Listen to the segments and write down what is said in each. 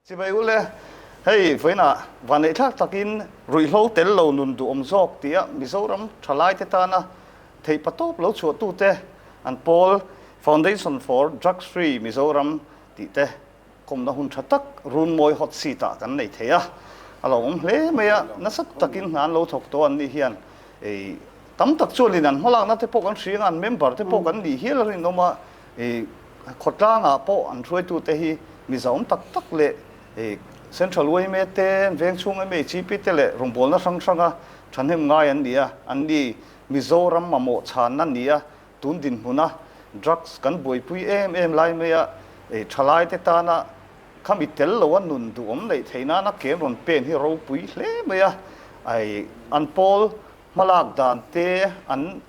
Chibai ule, hei vawiinah vanneihthlak takin ruihhlo tel lo nun duhawm zawk tia Mizoram thalaite tana theihpatawp lo chhuahtute an pawl Foundation for Drugs Free Mizoram tih te kawmna hun tha tak Runmawi hot seat ah kan nei thei a, a lo awm hle mai a, nasa takin hna an lo thawk tawh an nih hian ei tam tak chuanin an hmalakna te pawh kan hria ang, an member te pawh kan nih hial a rinawm a, ei khawtlangah pawh an hruaitute hi mizaawm tak tak leh ei Central yma te, an veng chhung MHP te leh rawngbawlna hrang hranga thahnem ngai an ni a, an ni Mizoram mamawh chhanna ni a, Tun dinhmuna drugs kan buaipui em em lai maia thalaite tana khami tel loa nun duhawm neih theih nana kem rawn pen hi ropui hle mai a, an pawl hmalak dan te, an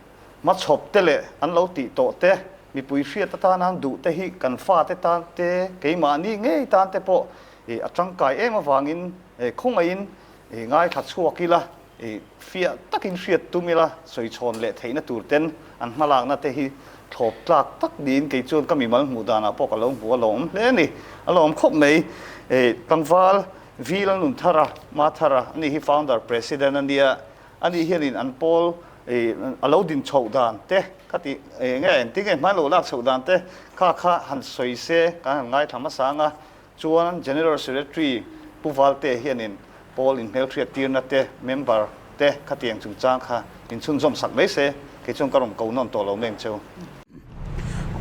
hmachhawp te leh an lo tih tawh te, mipui hriat atana an duh te hi kan fate tan te, keimahni ngei tan te pawh a tangkai em avangin khawngaihin ngaithla chhuak ila. I fiah takin hriat tum ila, sawi chhawn leh theihna tur ten an hmalakna te hi thlawp tlak tak niin kei chuan ka mimal hmuh danah pawh ka lo hmu a lawm hle a ni. A lawm khawp mai. I tlangval V Lalnunthara, Mathara, ani hi founder president a nia, ani hianin an pawl i a lo din chhoh dan te kha ti eng nge engtin nge hmai lo lak chhoh dan te kha kha han sawi se kan han ngaithla hmasa ang a, Chuan General Secretary Pu Valte hianin pawl inhmelhriat tirna te, member te khatiang chungchang kha inchhunzawm sak mai se, kei chuan ka rawn ko nawn tawh lo meng cheu.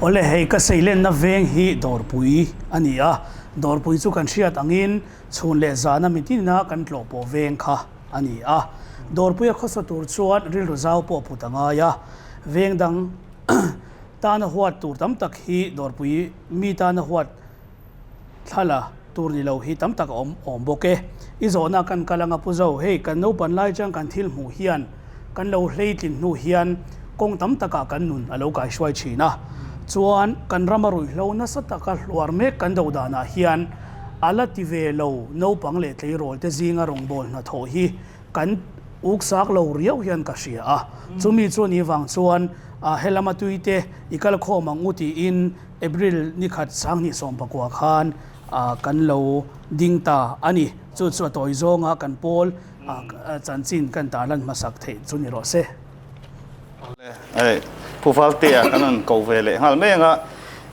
Awle, hei ka seilenna veng hi Dawrpui a ni a, Dawrpui chu kan hriat angin chhun leh zana mitinina kan tlawh pawh veng kha a ni a. Dawrpuia khawsa tur chuan rilru zau pawh put a ngai a, veng dang tana huat tur tam tak hi Dawrpui mi tana huat Thlala tur ni lo hi tam tak a awm awm bawk e. I zawhna kan kal anga Pu Zo, hei kan naupan lai chang kan thil hmuh hian kan lo hleitlin hnu hian kawng tam takah kan nun a lo kaihruai thin a. Chuan kan rama ruihhlo nasa taka hluar mek kan do danah hian a la ti ve lo naupang leh tleirawl te zinga rawngbâwl hnathawh hi kan uksak lo riau hian ka hria a. Chumi chu ni vang chuan helama tuite i kal khawm ang u tiin April ni khat 2019 khan kan lo ding ta a ni. Chu chu a tawi zawnga kan pawl chanchin kan tarlan hmasak theih chu ni rawh se. Hei, Pu Valtea kan rawn ko ve leh nghal mai ang a,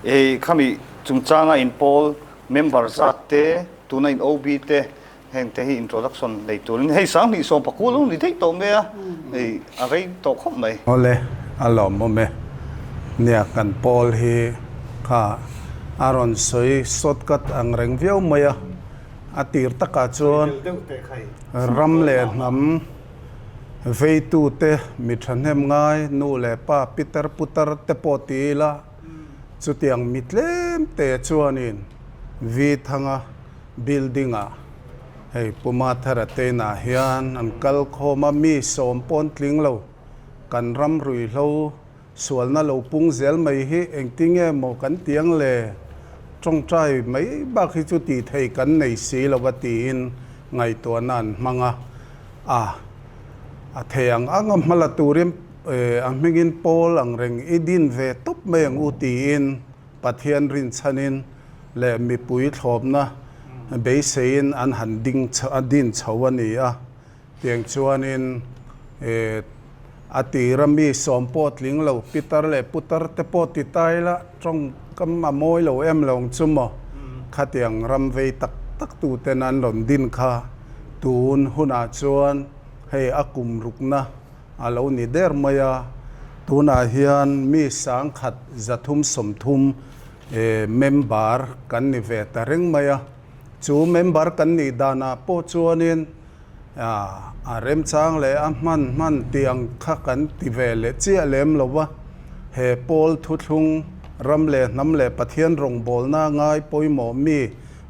hei khami chungchanga in pawl member zat te, tuna in OB te Heng te hi introduction nei turin hei 2019 lo ni daih tawh mai a, hei a rei tawh khawp mai. Awle, a lawmawm e. Nia, kan pawl hi kha a rawn sawi shortcut ang reng viau mai a, a tir takah chuan ram leh hnam veitute mi thahnem ngai nu leh pa pitar putar te pawh ti ila chutiang mi tlem te chuanin vi thanga Building ah hei Pu Mathara te inah hian an kal khawm a, mi sawm pawn tling lo, kan ram ruihhlo sualna lo pung zel mai hi engtinge maw kan tiang le, tawngtai mai bak hi chu tih thei kan nei si lo va tiin ngaihtuahna an hmang a, a a thei ang ang a hmala turin a hmingin pawl ang reng i din ve tawp mai ang u tiin Pathian rinchhanin leh mipui thlawpna beiseiin an han ding a din chho a ni a. Tiang chuanin a tira mi sawm pawh tling lo pitar leh putar te pawh ti ta ila tawngkam a mawi lo em lo ang chu maw? Khatiang ram vei tak tak tuten an rawn din kha tun hunah chuan hei a kum rukna A lo ni der mai a, tunah hian mi 1130 member kan ni ve ta reng mai a. Chu member kan nih danah pawh chuanin a remchang leh a hman hman tih ang kha kan ti ve leh chiah lem lo va. He pawl thuthlung ram leh hnam leh Pathian rawngbawlna ngai pawimawh mi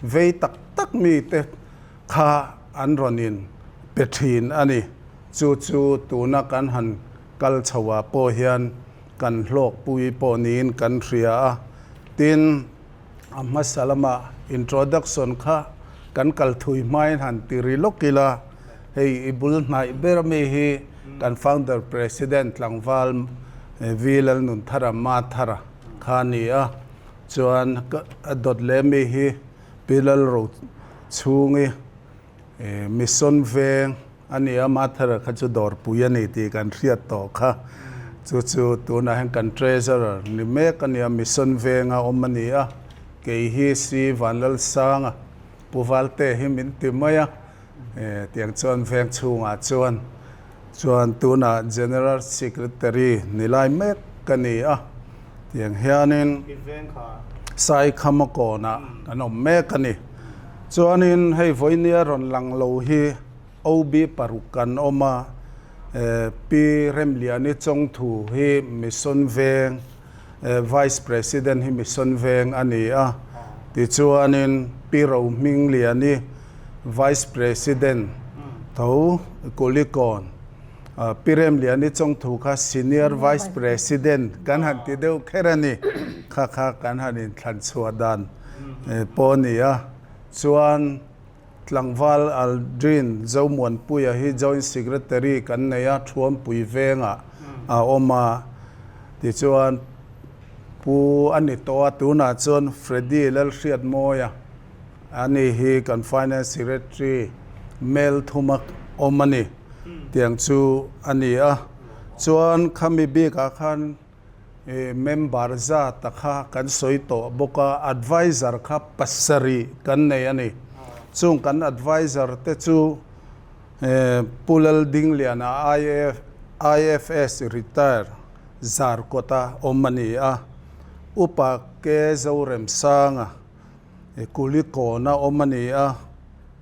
vei tak tak mite kha an rawn in pe thin a ni. Chu chu tuna kan han kal chhoah pawh hian kan hlawkpui pawh niin kan hria a. Tin, a hmasa lama introduction kha kan kal thui hmain han ti ri lawk ila, hei i bul hnaih ber ami hi kan founder president tlangval V Lalnunthara Mathara kha a ni a, chuan a dawt leh ami hi Pi Lalro. Chhungi Mission Veng a ni a, Mathera kha chu dawrpui a ni tih kan hriat tawh kha. Chu chu tunah hian kan Treasurer ni mek a ni a, Mission Venga awm a ni a. Kei hi Si Vanlalsanga Pu Valte hi min ti mai a, tiang chuan veng chhungah chuan chuan tunah General Secretary ni lai mek ka ni a, tiang hianin Saikhama kawnah kan awm mek a ni. Chuanin hei vawinia rawn lang lo hi OB paruk kan awm a, Pi Remliani Chawngthu hi Mission Veng, Vice President hi Mission Veng a ni a, tichuanin Pi Rohmingliani Vice President tho Kulikawn, Pi Remliani Chawngthu kha Senior Vice President kan han ti deuh kher a ni, kha kha kan han inthlan chhuah dan pawh a ni a, chuan Tlangval Aldrin Zomuanpuia hi Joint Secretary kan nei a, Thuampui vengah a awm a. Tichuan, Pu a ni tawh a, tunah chuan Freddy Lalhriatmawia a ni hi kan Finance Secretary mail thuma awm a ni tiang chu a ni a. Chuan khami bikah khan Member zat a kha kan sawi tawh bawk a, adviser kha pasarih kan nei a ni. Chung kan adviser te chu Pu Laldingliana IFS retire Zarkawta awm a ni a, Upa K Zoremsanga Kulikawna awm a ni a,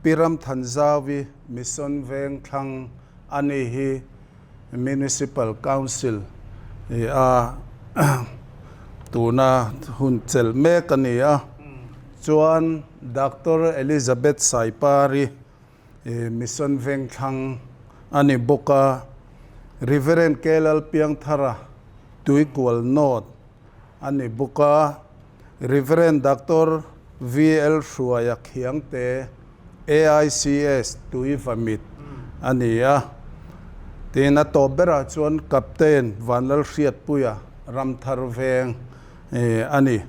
Pi Ramthanzauvi Mission Vengthlang a ni hi. Municipal Council a tuna hun chelh mek a ni a, chuan Doctor Elizabeth Saipari Mission Vengthlang a ni bawk a, Reverend K Lalpiangthara Tuikual North a ni bawk a, Rev. Doctor VL Hruaia Khiangte, AICS, Tuivamit a ni a. Tin, a tawp berah chuan Captain Vanlalhriatpuia Ramthar Veng a ni.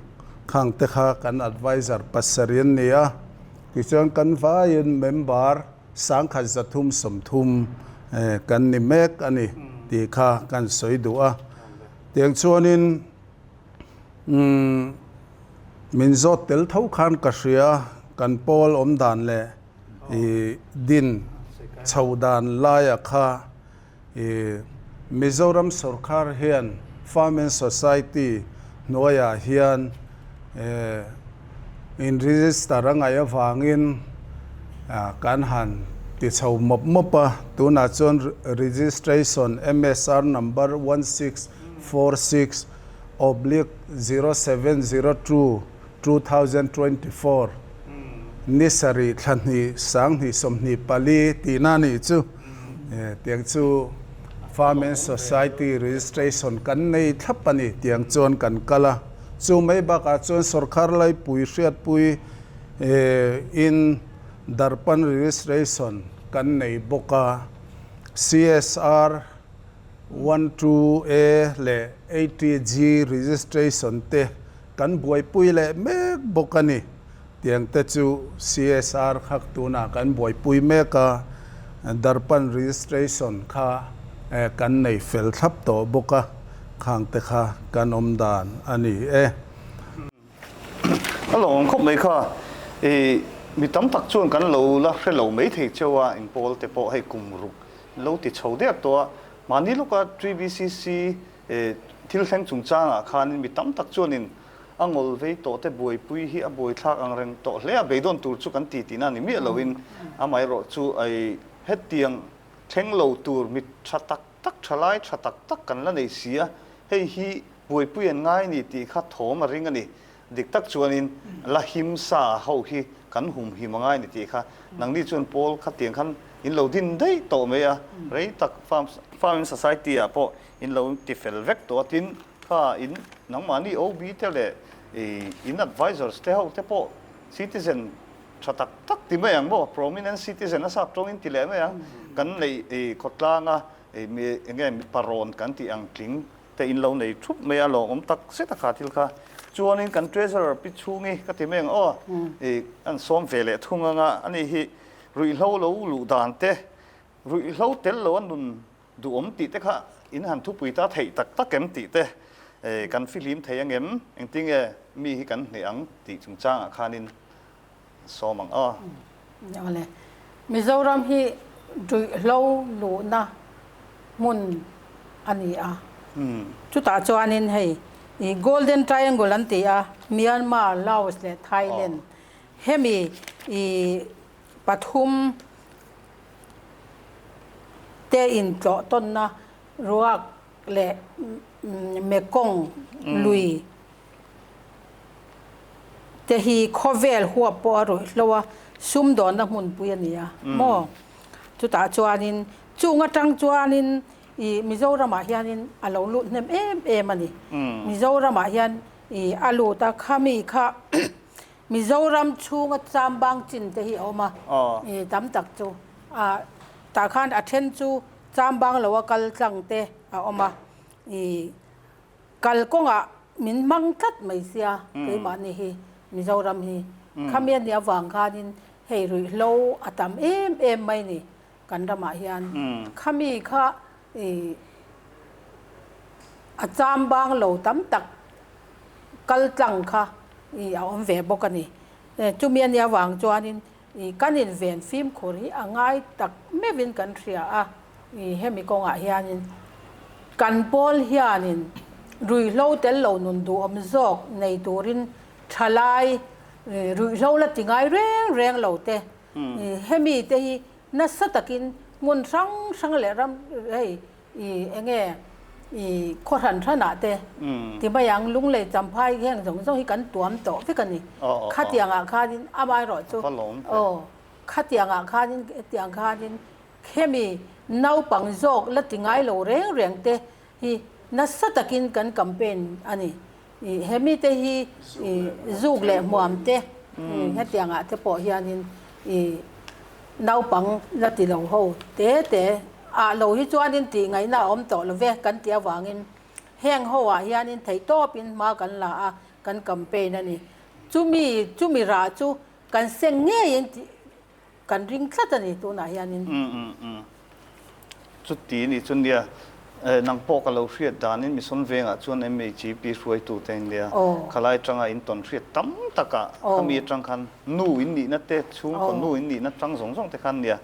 Khangte kha kan adviser pasarih an ni a. Tichuan kan vaiin member 1330 kan ni mek a ni tih kha kan sawi duh a. Tiang chuanin. Umm, min zawt tel tho khan ka hria, kan pawl awm dan leh i din chho dan laia kha i Mizoram sawrkar hian Farming Society hnuaiah hian in register a ngaih avangin kan han ti chho mawp mawp a, tunah chuan registration MSR number 1646 oblique 0702 2024 ni sarih thla hnih 2024 tihna a nih chu. Tiang chu Farming Society registration kan nei thlap a ni tiang chuan kan kal a. Chu mai bakah chuan sorkar laipui hriatpui in Darpan registration kan nei bawk a. CSR One two A leh ATG registration te kan buaipui leh mek bawk a ni. Tiang te chu CSR kha tunah kan buaipui mek a, Darpan registration kha kan nei fel thlap tawh bawk a, khang te kha kan awm dan a ni e. A lawm khawp mai kha, i mi tam tak chuan kan lo la hre lo mai thei cheu a, inpawl te pawh hei kum ruk lo ti chho deuh tawh a, mahni lawka TBCC thil thleng chungchangah khanin mi tam tak chuanin a ngawl vei tawh te buaipui hi a buaithlak ang reng tawh hle a, beidawn tur chu kan ti tihna a ni miah loin amaherawh chu hetiang thleng lo tur mi tha tak tak tha lai tha tak tak kan la nei si a, hei hi buaipui an ngai ni tih kha thawm a ring a ni. Dik tak chuanin la him sa ho hi kan humhim a ngai ni tih kha nangni chuan pawl khatiang khan in lo din daih tawh mai a, rei tak farm farming society ah pawh in lo ti fel vek tawh a, tin kha in nangmahni OB te leh in advisors te ho te pawh citizen tha tak tak ti mai ang maw, prominent citizen a sap tawngin ti leh mai ang, kan neih khawtlang a enge parawn kan tih ang tling te in lo nei thup mai a, lawmawm tak zet a kha thil kha. Chuanin kan Treasurer Pi Chhungi ka ti mai ang aw, i an sawm ve leh thung anga ani hi ruihhlo lo luh dan te, ruihhlo tel lo a nun duhawm tih te kha in han thupui ta theih tak tak em tih te kan fihlim thei angem, engtinge mi hi kan hneh ang tih chungchangah khanin sawm ang aw. Awle. Mizoram hi ruihhlo luhna hmun a ni a. Chutah chuanin hei i Golden Triangle an ti a, Myanmar, Laos leh Thailand. Hemi i pathum te intlawh tawnna ruak leh Mekong lui te hi khawvel huap pawh a ruihhlo a, sumdawnna hmunpui a ni a maw? Chutah chuanin chung atang chuanin ih Mizoramah hianin a lo lut hnem em em a ni. Mizoramah hian ih a lut a, khami kha Mizoram chhunga chambang chin te hi a awm a, ih tam tak chu ah tah khan a then chu chambang lo a kal tlang te a awm a, ih. Kal kawngah min hmang tlat mai sia keimahni hi Mizoram hi khami a nih avang khanin hei ruihhlo a tam em em mai ni kan ramah hian khami kha ih a cham bang lo tam tak kal tlang kha ih a awm ve bawk a ni. Chumi a nih avang chuanin ih kan inven fimkhur hi a ngai tak meuhin kan hria a. I hemi kawngah hianin kan pawl hianin ruihhlo tel lo nun duhawm zawk nei turin thalai ruihhlo la ti ngai reng reng lo te hemi te hi nasa takin hmun hrang hrang leh ram hei i enge i khaw hran hranah te ti mai ang Lunglei Champhai heng zawng zawng hi kan tuam tawh vek a ni. Khatiangah khanin amaherawhchu aw khatiangah khanin hetiang khanin Hemi naupang zawk la ti ngai lo reng reng te hi nasa takin kan campaign a ni. Hemi te hi zuk leh hmuam te hetiangah te pawh hianin naupang la ti lo ho te te ah lo hi chuanin tih ngaihna a awm tawh lo ve kan tih avangin heng ho ah hianin theihtawpin hma kan la a, kan campaign a ni. Chumi chumi rah chu kan seng ngeiin tih Kan ring tlat a ni tunah hianin. Umm umm umm. Chuti ni chu nia, nang pawh ka lo hriat danin Mission Vengah chuan MHGP hruaitu te nia, khalai atanga in tawn hriat tam takah khami atang khan nu in nihna te, chhungkaw nu in nihna tang zawng zawng te khan nia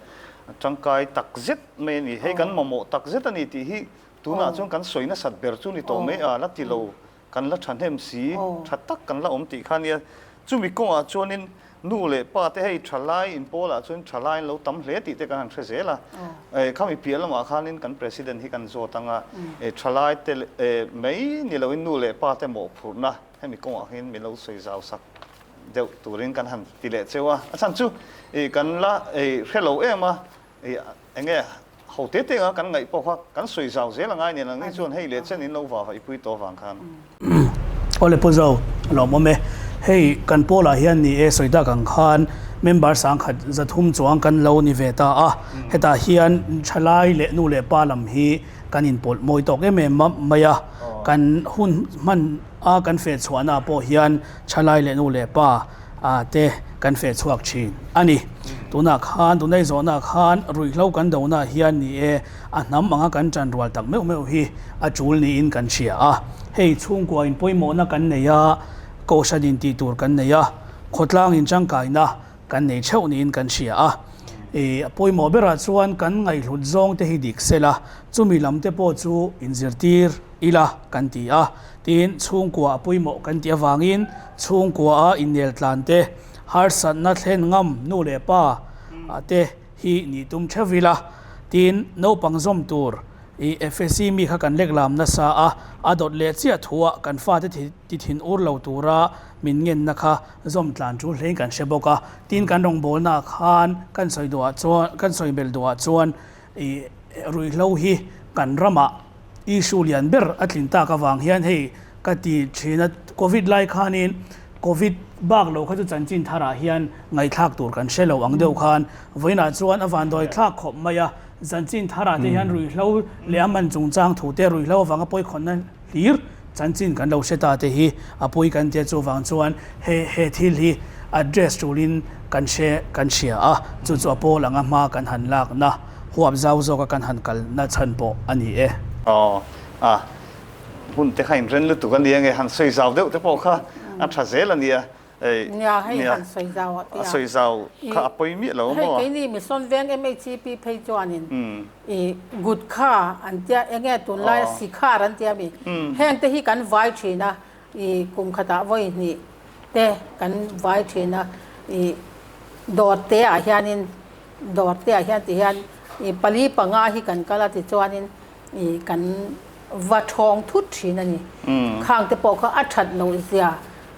tangkai tak zet mai a ni. Hei kan mamawh tak zet a ni tih hi tunah chuan kan sawi nasat ber chu ni tawh mai a, la ti lo. Kan la thahnem si, tha tak kan la awm tih kha nia. Chumi kawngah chuanin nu leh pa te hei thalai inpawlah chuan thalai an lo tam hle tih te kan han hre zel a. Khami piah lamah khanin kan President hi kan zawt ang a, thalai te mai ni loin nu leh pa te mawhphurhna hemi kawngah hian min lo sawi zau sak deuh turin kan han ti leh cheu a. A chhan chu kan la hre lo em a, Enge ho te te anga kan ngaih pawh kha kan sawi zau zel angai nen ang ni chuan hei leh chen in lo va vaih pui tawh avang khan. Awle Pu Zo, lawmawm e. Hei kan pawlah hian ni e sawi tak ang khan member sangkhat zathum chuang kan lo ni ve ta a, hetah hian thalai leh nu leh pa lam hi kan inpawlh mawi tawk em em mai a, kan hun hman a kan feh chhuahna pawh hian thalai leh nu leh pa te kan feh chhuak thin a ni. Tunah khan, tunei zawhna khan ruihhlo kan dohna hian ni e, a hnam anga kan tan rual tak meuh meuh hi a tul niin kan hria a. Hei chhungkua in pawimawhna kan nei a, kohhran in tih tur kan nei a, khawtlang in tangkaina kan nei theuh niin kan hria a. I a pawimawh berah chuan kan ngaihhlut zawng te hi dik sela, chumi lam te pawh chu inzirtir ila kan ti a. Tin, chhungkua a pawimawh kan tih avangin chhungkua a innel tlan te, harsatna thlen ngam nu leh pa te hi nih tum theuh ila. Tin, naupang zawm tur i FSC mi kha kan lek lam nasa a, a dawt leh chiah thuah kan fate ti thin ur lo tura min ngenna kha zawm tlan tul hlein kan hre bawk a. Tin, kan rawngbawlnaah khan kan sawi duhah chuan, kan sawi belh duhah chuan i ruihhlo hi kan ramah issue lian ber a tlin tak avang hian hei ka ti thin a, Covid lai khanin Covid bak lo kha chu chanchin tharah hian ngaihthlak tur kan hre lo ang deuh khan vawiinah chuan a vandawi thlak khawp mai a, chanchin tharah te hian ruihhlo leh a man chungchang thu te ruihhlo avanga pawikhawnna hlir. Chanchin kan lo hre ta te hi a pawi kan tia chuvang chuan he he thil hi address tulin kan hre kan hria a, chu chu a pawl anga hma kan han lakna huap zau zawka kan han kalna chhan pawh a ni e. Aw a hun te kha inren lutuk a nia nge han sawi zau deuh te pawh kha a tha zel a nia. Ei, Nia, hei nia, han sawi zau a a tia. sawi zau kha a pawi miah lo Hei maw? keini Mission Veng MHCP phei chuanin i Gutkha an tia enge tunlaia Sikhar an tia mi heng te hi kan vai thin a, i kum khatah vawi hnih te kan vai thin a, i dawr te ah hianin dawr te ah hian ti hian i pali panga hi kan kal a tichuanin I kan va thawng thut thin a ni. Khang te pawh kha a that loh zia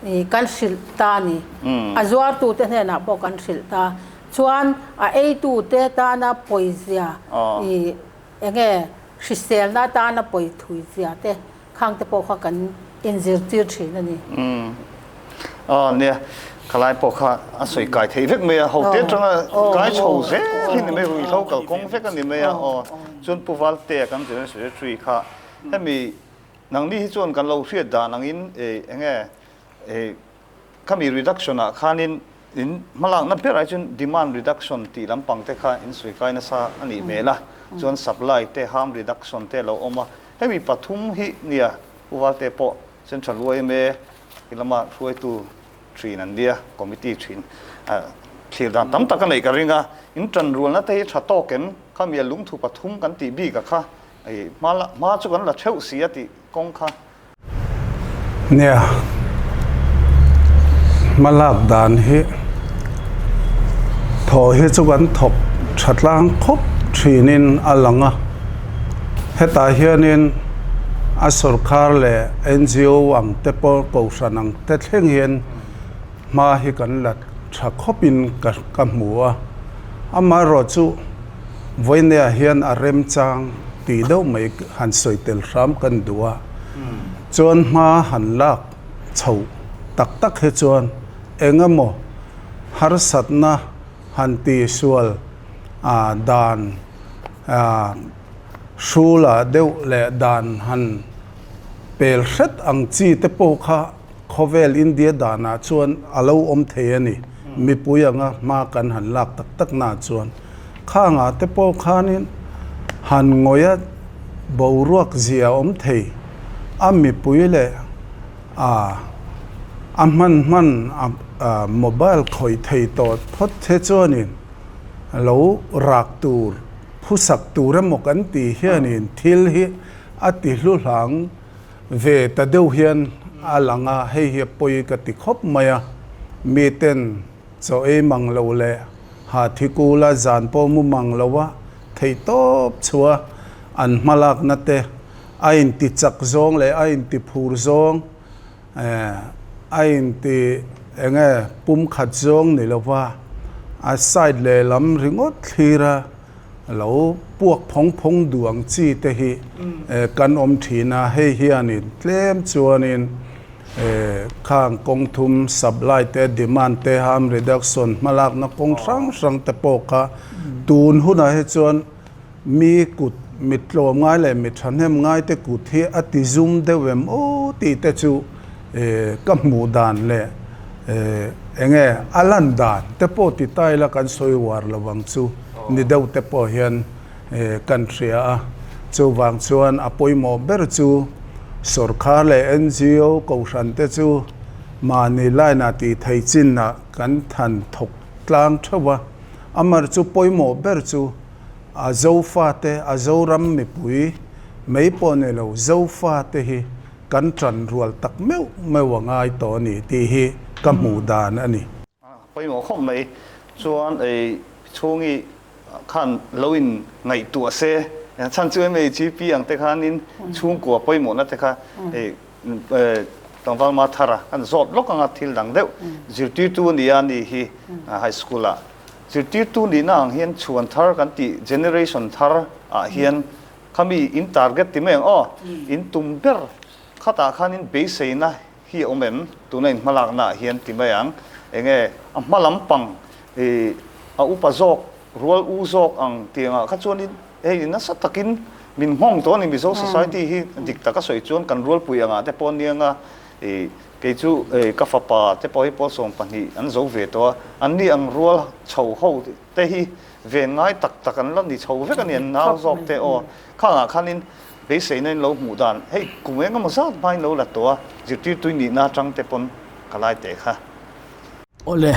i kan hrilh ta a ni. A zuartute hnenah pawh kan hrilh ta. Chuan a eitute tana pawi zia i enge hriselna tana pawi thui zia te Khang te pawh kha kan inzirtir thin a ni. Umm. Aw nia, khalai pawh kha a sawi kai thei vek mai a, ho te atanga kai chho zel hi ni mai, ruihhlo kalkawng vek a ni mai a, aw. Chuan Pu Valtea kan General Secretary kha hemi nangni hi chuan kan lo hriat dan angin enge Khami reduction ah khanin in hmalakna ber ai chuan demand reduction tih lampang te kha in sawi kai nasa a nih hmel a, chuan supply te harm reduction te a lo awm a, hemi pathum hi nia Pu Valte pawh Central yma i lama hruaitu thin an nia, committee thin thlir dan tam tak a neih ka ring a, in tanrualna te hi tha tawk em? Khami a lungthu pathum kan tih bik a kha hma chu kan la theuh si a tih kawng kha. Nia, hmalak dan hi thawh hi chu kan thawk tha tlang khawp thinin a lang a, hetah hianin a sawrkar leh NGO ang te pawh kohhran ang te thleng hian hma hi kan la tha khawpin ka ka hmu a, amaherawh chu vawineah hian a remchang tih deuh mai han sawi tel hram kan duh a, chuan hma han lak chhoh tak tak hi chuan eng emaw harsatna han tihsual ah dan ah hrulah deuh leh dan han pel hret ang chi te pawh kha Khawvel India danah chuan a lo awm thei a ni. Mipui anga hma kan han lak tak tak naah chuan khangah te pawh khanin han ngawih a boruak zia a awm thei a, mipui leh a a hman hman a mobile khawih thei tawh phawt te chuanin lo rak tur phusak tur emaw kan tih hianin thil hi a ti hlu hlang Ve ta deuh hian a lang a, hei hi a pawi ka ti khawp mai a, miten chaw ei mang lo leh ha thi kul a zan pawh mu mang lo a, theih tawp chhuah an hmalakna te a inti chak zawng leh a inti phur zawng a inti eng nge pumkhat zawng ni lova a side lehlam ringawt thlir a. Lo puak phawng phawng duh ang chi te hi kan awm thin a, hei hianin tlem chuanin khang kawng thum supply te, demand te, harm reduction hmalakna kawng hrang hrang te pawh kha tun hunah hi chuan mi kut, mi tlawm ngai leh mi thahnem ngai te kut hi a ti zum deuh em aw tih te chu ka hmuh dan leh enge a lan dan te pawh ti ta ila kan sawi uar lo ang chu. Ni deuh te pawh hian kan hria a, chuvang chuan a pawimawh ber chu sawrkar leh NGO kohhran te chu mahni line ah tih thei chin ah kan than thawk tlang theuh a, amar chu pawimawh ber chu a Zofa te, a Zoram mipui mai pawh ni lo, Zofa te hi kan tan rual tak meuh meuh a ngai tawh a ni tih hi ka hmuh dan a ni. Pawimawh khawp mai chuan ei chhungi khan lo in ngaihtuah se, chhan chu MHP ang te khanin chhungkua pawimawhna te kha ei tlangval ma thar a kan zawt lawk anga thil dang deuh zirtirtu a ni a ni hi high school ah zirtirtu nihna ang hian chhuan thar kan tih generation thar ah hian khami in target ti mai ang aw in tum ber khatah khanin beiseina hi a awm em? Tuna in hmalakna ah hian ti mai ang. Enge a hma lampang i a upa zawk, rual u zawk ang tiangah kha chuanin hei nasa takin min nghawng tawh a ni Mizo society hi dik taka sawi chuan kan rualpui angah te pawh ania nga ih kei chu ka fapa te pawh hi pawl 12 an zo ve tawh a, anni ang rual chho ho te hi ven ngai tak tak an la ni chho vek a ni an nau zawk te aw khangah khanin beiseina in lo hmuh dan hei kum eng emaw zat hmain lo la tawh a zirtirtui nihna atang te pawn ka lai teh kha. Awle,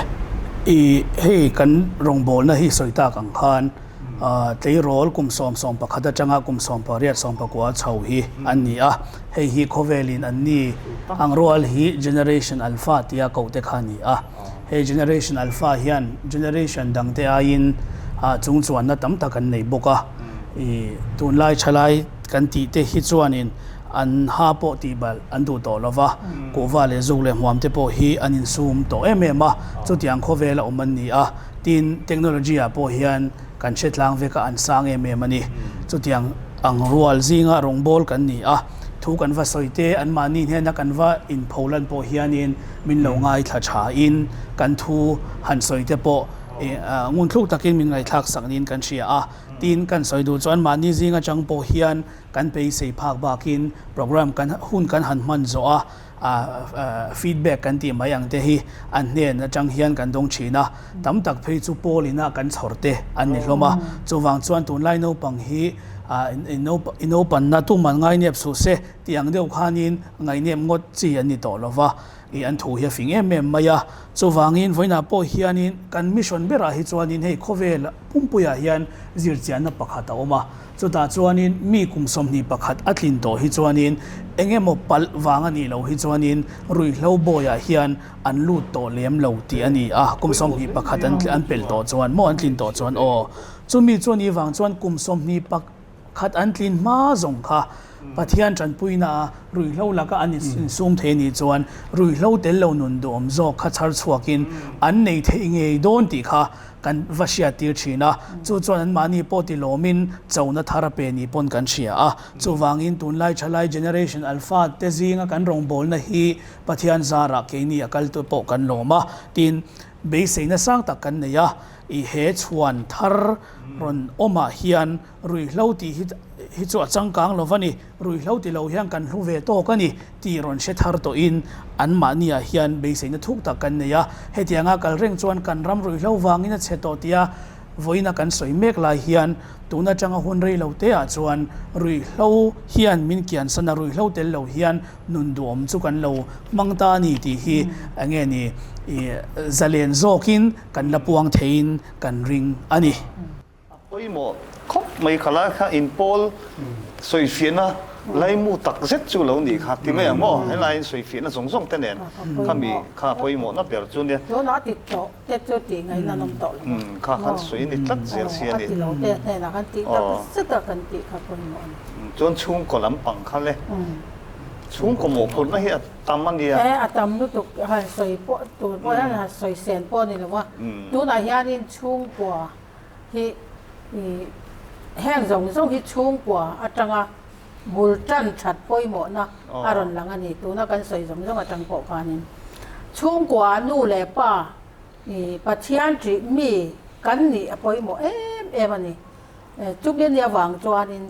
i hei kan rawngbawlna hi sawi tak ang khan tleirawl kum sawm sawm pakhat atanga kum sawm pariat sawm pakua chho hi an ni a, hei hi khawvelin an ni ang rual hi Generation Alpha tia koh te kha a ni a. Hei Generation Alpha hian generation dangte aiin chungchuanna tam tak an nei bawk a, i tunlai thalai kan tih te hi chuanin an ha pawh tih balh an duh tawh lo va, kuhva leh zuk leh hmuam te pawh hi an insum tawh em em a, chutiang khawvela awm an ni a, tin technology ah pawh hian kan hre tlang vek a an sang em em a ni. Chutiang ang rual zinga rawngbâwl kan ni a, thu kan va sawi te, anmahni hnena kan va inpholan pawh hianin min lo ngaithla thain kan thu han sawi te pawh ngunthluk takin min ngaihthlak sak niin kan hria a. Tin, kan sawi duh chuan mahni zing atang pawh hian kan beisei phak bakin program kan hun kan han hman zawh a, feedback kan tih mai ang te hi an hnen atang hian kan dawng thin a, tam tak phei chu pawl ina kan chhawr te an ni hlawm a, chuvang chuan tunlai naupang hi i naupanna tuman ngainep suh se tih ang deuh khanin ngaihnep ngawt chi an ni tawh lo va, i an thu hi a fing em em mai a, chuvangin vawiinah pawh hianin kan mission berah hi chuanin hei khawvel pumpuiah hian zirchianna pakhat a awm a. Chutah chuanin mi kum 21 a tlin tawh hi chuanin eng emaw palh vang a nih loh hi chuanin ruihhlo bawiah hian an lut tawh lem lo tih a ni a, kum 21 an an pelh tawh chuan maw an tlin tawh chuan aw. Chumi chu a nih vang chuan kum 21 an tlin hma zawng kha Pathian tanpuina a ruihhlo laka an insum thei a nih chuan ruihhlo tel lo nun duhawm zawk kha chhar chhuakin an nei theih ngei dawn tih kha kan va hriat tir thin a, chu chuan anmahni pawh ti lawmin chona thar a pe ni pawn kan hria a. Chuvangin tunlai thalai Generation Alpha te zinga kan rawngbawlna hi Pathian zarah keini a kal te pawh kan lawm a, tin beiseina sang tak kan nei a, i he chhuan thar rawn awmah hian ruihhlo tih hi hi chu a changkang lo va ni, ruihhlo ti lo hian kan hlu ve tawk a ni tih rawn hre thar tawhin anmahniah hian beiseina thuk tak kan nei a. Hetianga kal reng chuan kan ram ruihhlo vangin a chhe tawh tia vawiina kan sawi mek lai hian tun atanga hun rei lo teah chuan ruihhlo hian min kiansan a, ruihhlo tel lo hian nun duhawm chu kan lo hmang ta a ni tih hi enge ni i zalen zawkin kan la puang theiin kan ring a ni. A pawimawh khawp mai kha lai kha inpawl sawifiahna laimu tak zet chu lo nih kha ti mai ang maw? Helaiin sawifiahna zawng zawng te nen khami kha a pawimawhna ber chu nia. Tunah ti tawh te chu tih ngaihna an awm tawh lo a. Kha khan sawi a ni tlat zel si a ni. A ti lo te hnenah khan tih tak zet a kan tih kha pawimawh a ni. Chuan chhungkaw lampang kha le chhungkaw mawhphurhna hi a tam a nia. E a tam lutuk han sawi pawh tur pawh hian han sawi sen pawh a ni lo a. Tunah hianin chhungkua hi heng zawng zawng hi chhungkua atanga bul tan that pawimawhna a rawn lang a ni. Tuna kan sawi zawng zawng atang pawh khanin chhungkua nu leh pa Pathian ṭih mi kan nih a pawimawh em em a ni. Chumi ania vang chuanin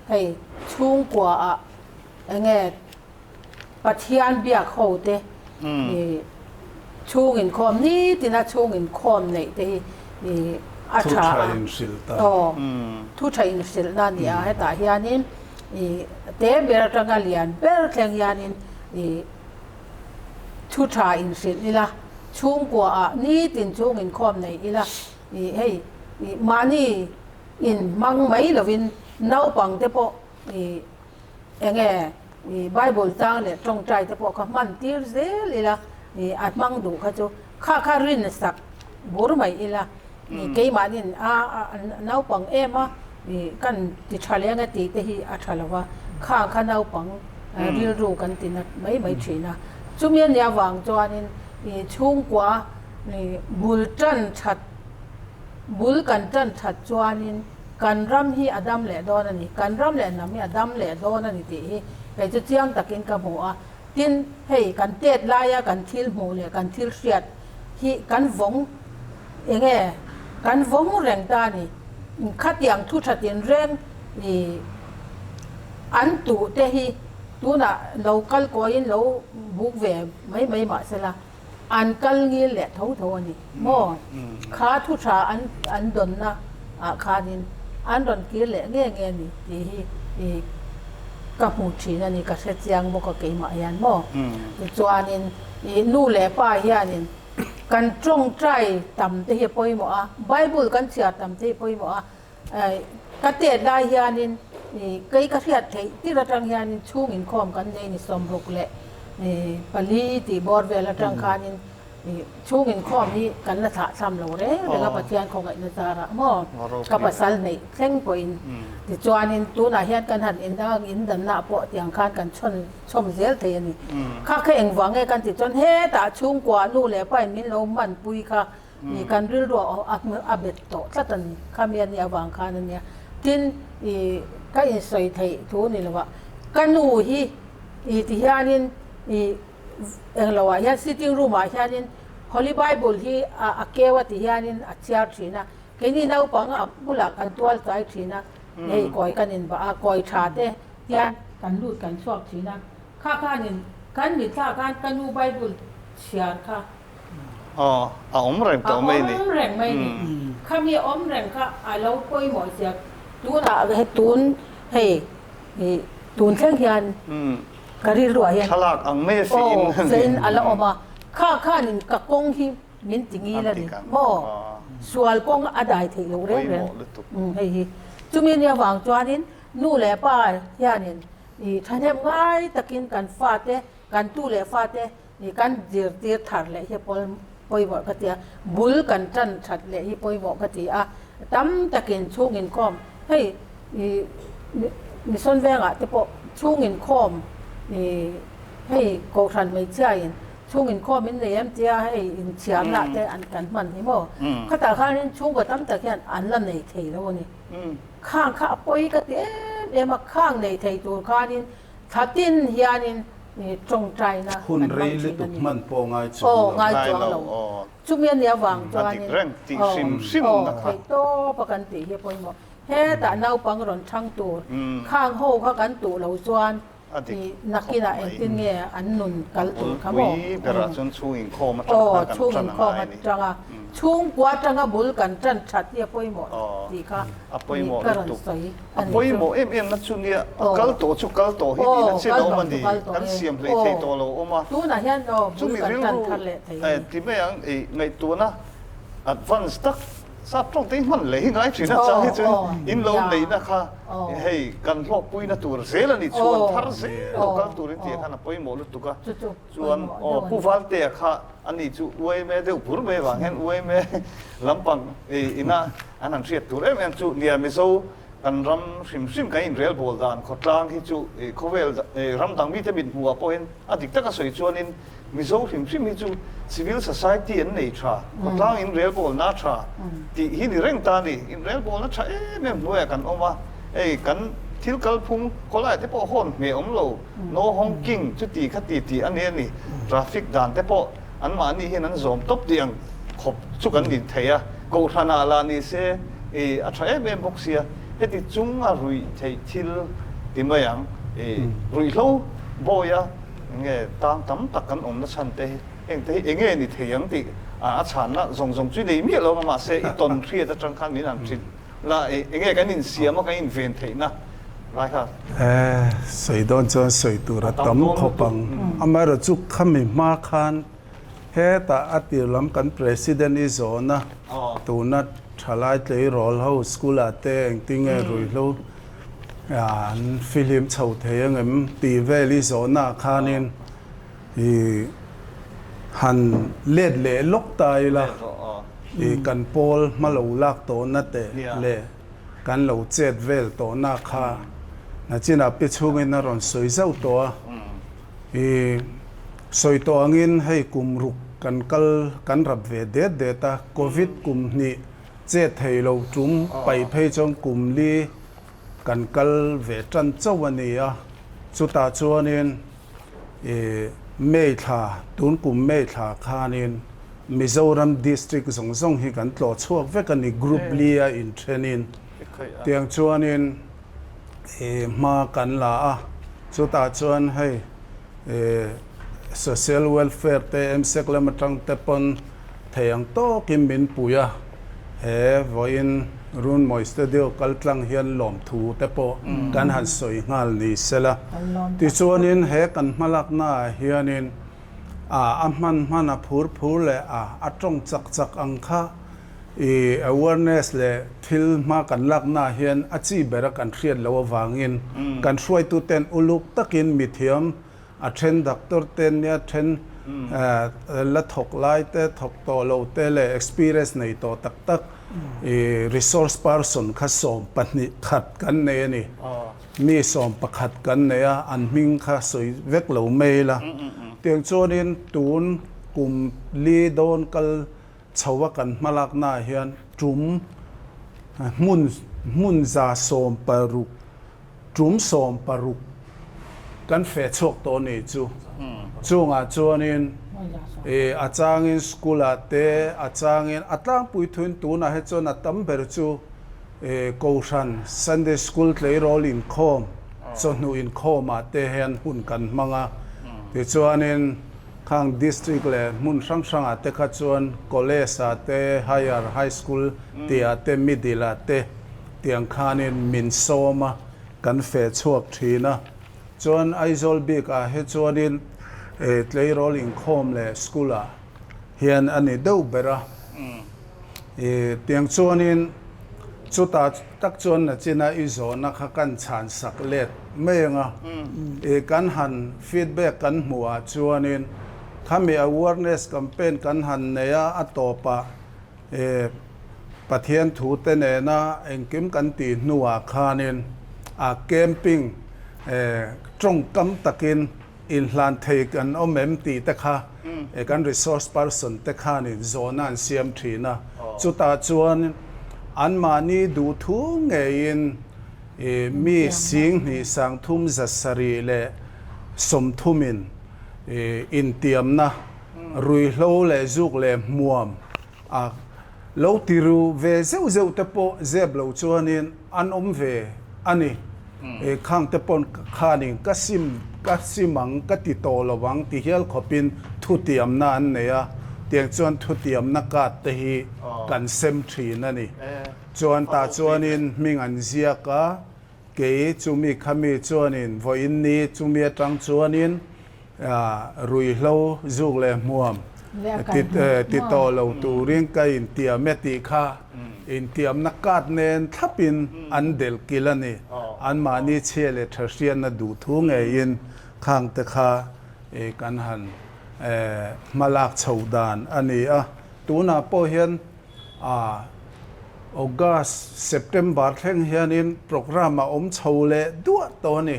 hei chhungkuaah enge Pathian biak ho te chhung inkhawm nitina chhung inkhawm neih te hi a tha a, aw thu tha inhrilhna a ni a, hetah hianin te ber atanga lian ber thleng hianin thu tha inhrilh ila, chhungkua ah nitin chhung inkhawm nei ila hei mahni inhmang mai lovin naupang te pawh Enge i Bible chang leh tawngtai te pawh kha hman tir zel ila i a hmang duh kha chu kha kha rin sak bur mai ila i keimahnin a naupang em a i kan ti tha leng e tih te hi a tha lo va, kha kha naupang rilru kan ti nat mai mai thin a. Chumi a nih avang chuanin i chhungkua i bul tan that bul kan tan that chuanin Kan ram hi a dam leh dawn a ni, kan ram leh hnam hi a dam leh dawn a ni tih hi kei chu chiang takin ka hmu a. Tin, hei kan tet laia kan thil hmuh leh kan thil hriat hi kan vawng eng nge, kan vawng reng ta a ni. Khatiang thu tha tinreng I an tuh te hi tunah lo kal kawiin lo buk ve mai mai mah sela an kal ngil leh tho tho a ni maw? Kha thu tha an an dawnna ah khanin an rawn kir leh nge nge a ni tih hi i ka hmu thin a ni, ka hre chiang bawk a keimah hian maw? Tichuanin i nu leh pa hianin kan tawngtai tam te hi a pawimawh a, Bible kan chhiar tam te hi a pawimawh a, Ka tet lai hianin kei ka hriat theih tir atang hianin chhung inkhawm kan nei ni 64 tih bawr vel atang khanin chhung inkhawm hi kan la thlah thlam lo reng reng a Pathian khawngaihna zarah maw ka pasal neih thleng pawhin tichuanin tunah hian kan han indanna pawh tiang khan kan chhawn chhawm zel thei a ni. Kha kha engvang nge kan tih chuan hetah chhungkua nu leh pain min lo hmanpui kha Ih kan rilru a a bet tawh tlat a ni. Khami a nih avang khan a nia. Tin, ih ka insawi theih thu ni lovah ka nu hi ih ti hianin ih englo ah hian sitting room ah hianin Holy Bible hi a a keu a ti hianin a chhiar thin a. Keini naupang a bulah kan tual tlai thin a, hei kawi kan inbah a, kawi tha te hian kan lut kan chhuak thin a. Kha khanin kan mitthla khan ka nu Bible chhiar kha Aw, a awm reng tawh mai ni. A awm reng mai ni. Khami awm reng kha a lo pawimawh zia tunah he tun hei ih tun thleng hian ka rilruah hian Thlalak ang mai a fiin. Aw, fiin a la awm a. Kha khanin ka kawng hi min ti ngil a ni maw? Sual kawng a dai theih loh reng reng. Hei hi. Chumi nia vang chuanin nu leh pa hianin ih thahnem ngai takin kan fate, kan tu leh fate Ih kan zirtir thar leh hi pawimawh ka ti a, bul kan tan that leh hi pawimawh ka ti a, tam takin chhung inkhawm hei ih mission vengah te pawh chhung inkhawm ih hei kohhran hmeichhia in chhung inkhawm in nei em tia hei inchhiarna te an kan hman hi maw khatah khanin chhungkaw tam tak hian an la nei thei lo a ni, khang kha a pawi ka ti em em a, khang nei thei tur khanin Thlatin hianin tawngtaina Hun kan hmang rei thin a lutuk ni. hman pawh ngai chuang Aw, lo. ngai Ngai chuang lo, lo. aw. Chumi a nih avang A dik chuanin, reng tih aw, hrim hrim aw, na kha. theih tawp a kan tih hi a pawimawh. Hetah naupang rawn chhang tur khang ho kha kan tuh lo chuan A dik i khawp nakinah mai. engtin nge an nun kal tur kha maw? Bulpui berah chuan chhung inkhawm atang Aw, kha kan chhung tan a inkhawm ngai a ni. atanga chhungkua atanga bul kan tan that hi a pawimawh Aw, tih kha a pawimawh ka rawn lutuk. sawi. A pawimawh em em na chu nia, a kal tawh chu kal tawh hi tihna chian a awm a ni, kan siam hleih theih tawh lo awm a. Chumi rilru ti mai ang ei ngaihtuahna advance tak sap tawng te hi hman leh hi ngai thin a, chang hi chu in lo neihna kha hei kan hlawkpuina tur zel a ni chuan thar zel lo kal turin tih khan a pawimawh lutuk a. Chuan aw Pu Valtea kha ani chu uaime deuh bur mai avang hian uaime lampang ina an han hriat tur em em chu nia Mizo kan ram hrim hrim kan inrelbawl dan khawtlang hi chu khawvel ram dang mite mit hmuhah pawhin a dik taka sawi chuanin Mizo hrim hrim hi chu civil society an nei tha, khawtlang inrelbawlna a tha tih hi ni reng ta a ni. Inrelbawlna tha em em hnuaiah kan awm a, hei kan thil kalphung khawlaiah te pawh hawn hmeh awm lo. No honking chuti khati tih a ni a ni. Traffic dan te pawh anmahni hian an zawm tawp tih ang khawp chu kan ni thei a. Kohhranah lah ni se i a tha em em bawk sia. Heti chung a ruih theih thil ti mai ang. I ruihhlo bawia nge tang tam tak kan awmna chhan te hi heng te hi enge ni thei ang tih a chhanna zawng zawng chu i nei miah lo ang a mahse i tawn hriat atang khan min han hrilh La enge kan insiam a kan inven theihna lai kha. E, sawi dawn chuan sawi tur a tam khawp ang. Amaherawh chu khami hma khan hetah a tir lam kan President i zawn a, tuna thalai tleirawl ho school ah te engtinge ruihhlo an fihlim chho thei angem tih vel i zawhna ah khanin I han let leh lawk ta ila, i kan pawl hma lo lak tawhna te leh kan lo chet vel tawhna kha nachinah pi chhungin a rawn sawi zauh tawh a. I sawi tawh angin hei kum ruk kan kal kan rap ve det det a, Covid kum hnih chet thei lo tum paih phei chuan kum li kan kal ve tan chauh a ni a, chutah chuanin I May thla, tun kum May thla khanin Mizoram District zawng zawng hi kan tlawh chhuak vek a ni, Group li a inthenin. Tiang chuanin hma kan la a, chutah chuan hei social welfare te MSEC lam atang te pawn thei ang tawkin min pui a, he vawiin Runmawi Studio kal tlang hian lawmthu te pawh kan han sawi nghal ni sela. Tichuanin he kan hmalakna ah hianin a hman hman a phur phur leh a a tawng chak chak ang kha I awareness leh thil hma kan lakna ah hian a chi bera kan hriat loh avangin kan hruaituten uluk takin mithiam a then doctor te nia then la thawk lai te thawk tawh lo te leh experience nei tawh tak tak i resource person kha 11 kan nei a ni. Mi 11 kan nei a, an hming kha sawi vek lo mai ila. Tiang chuanin tun kum li dawn kal Chho a kan hmalakna ah hian tum hmun hmun 160 tum 60 kan feh chhuak tawh ni chu. Chungah chuanin ih a changin school ah te a changin a tlangpui thuin tunah hi chuan a tam ber chu ih Kohhran Sunday School tleirawl inkhawm chawhnu inkhawm ah te hian hun kan hmang a tichuanin Khang District leh hmun hrang hrangah te kha chuan College ah te, Higher, High School tih ah te, Middle ah te tiang khanin min sawm a, kan feh chhuak thin a. Chuan Aizawl bik ah hi chuanin tleirawl inkhawm leh school ah hian a ni deuh ber a. Tiang chuanin chutah tak chuan nachina i zawhna kha kan chhan sak let mai ang a. Kan han feedback kan hmuh ah chuanin khami awareness campaign kan han nei a, a tawpah Pathian thu te nena engkim kan tih hnuah khanin a camping tawngkam takin Inhlan thei kan awm em tih te kha kan resource person te khanin zawhna an siam thin a, chutah chuan anmahni duhthu ngeiin mi 2730 intiamna ruihhlo leh zuk leh hmuam a Lo ti ru ve zeuh zeuh te pawh zep lo chuanin an awm ve a ni. Khang te pawn khanin ka sim ka sim ang ka ti tawh lo ang ti hial khawpin thutiamna an nei a, tiang chuan thutiamna card te hi kan sem thin a ni. Chuan tah chuanin hming an ziak a. Kei chumi khami chuanin vawiin ni chumi atang chuanin ruihhlo zuk leh hmuam ti tawh lo turin ka intiam e tih kha intiamna card nen thlapin an delh kil a ni. Anmahni chhia leh tha hriatna duhthu ngeiin khangte kha kan han hmalak chho dan a ni a. Tunah pawh hian A August, September thleng hianin programme a awm chho leh duah tawh a ni.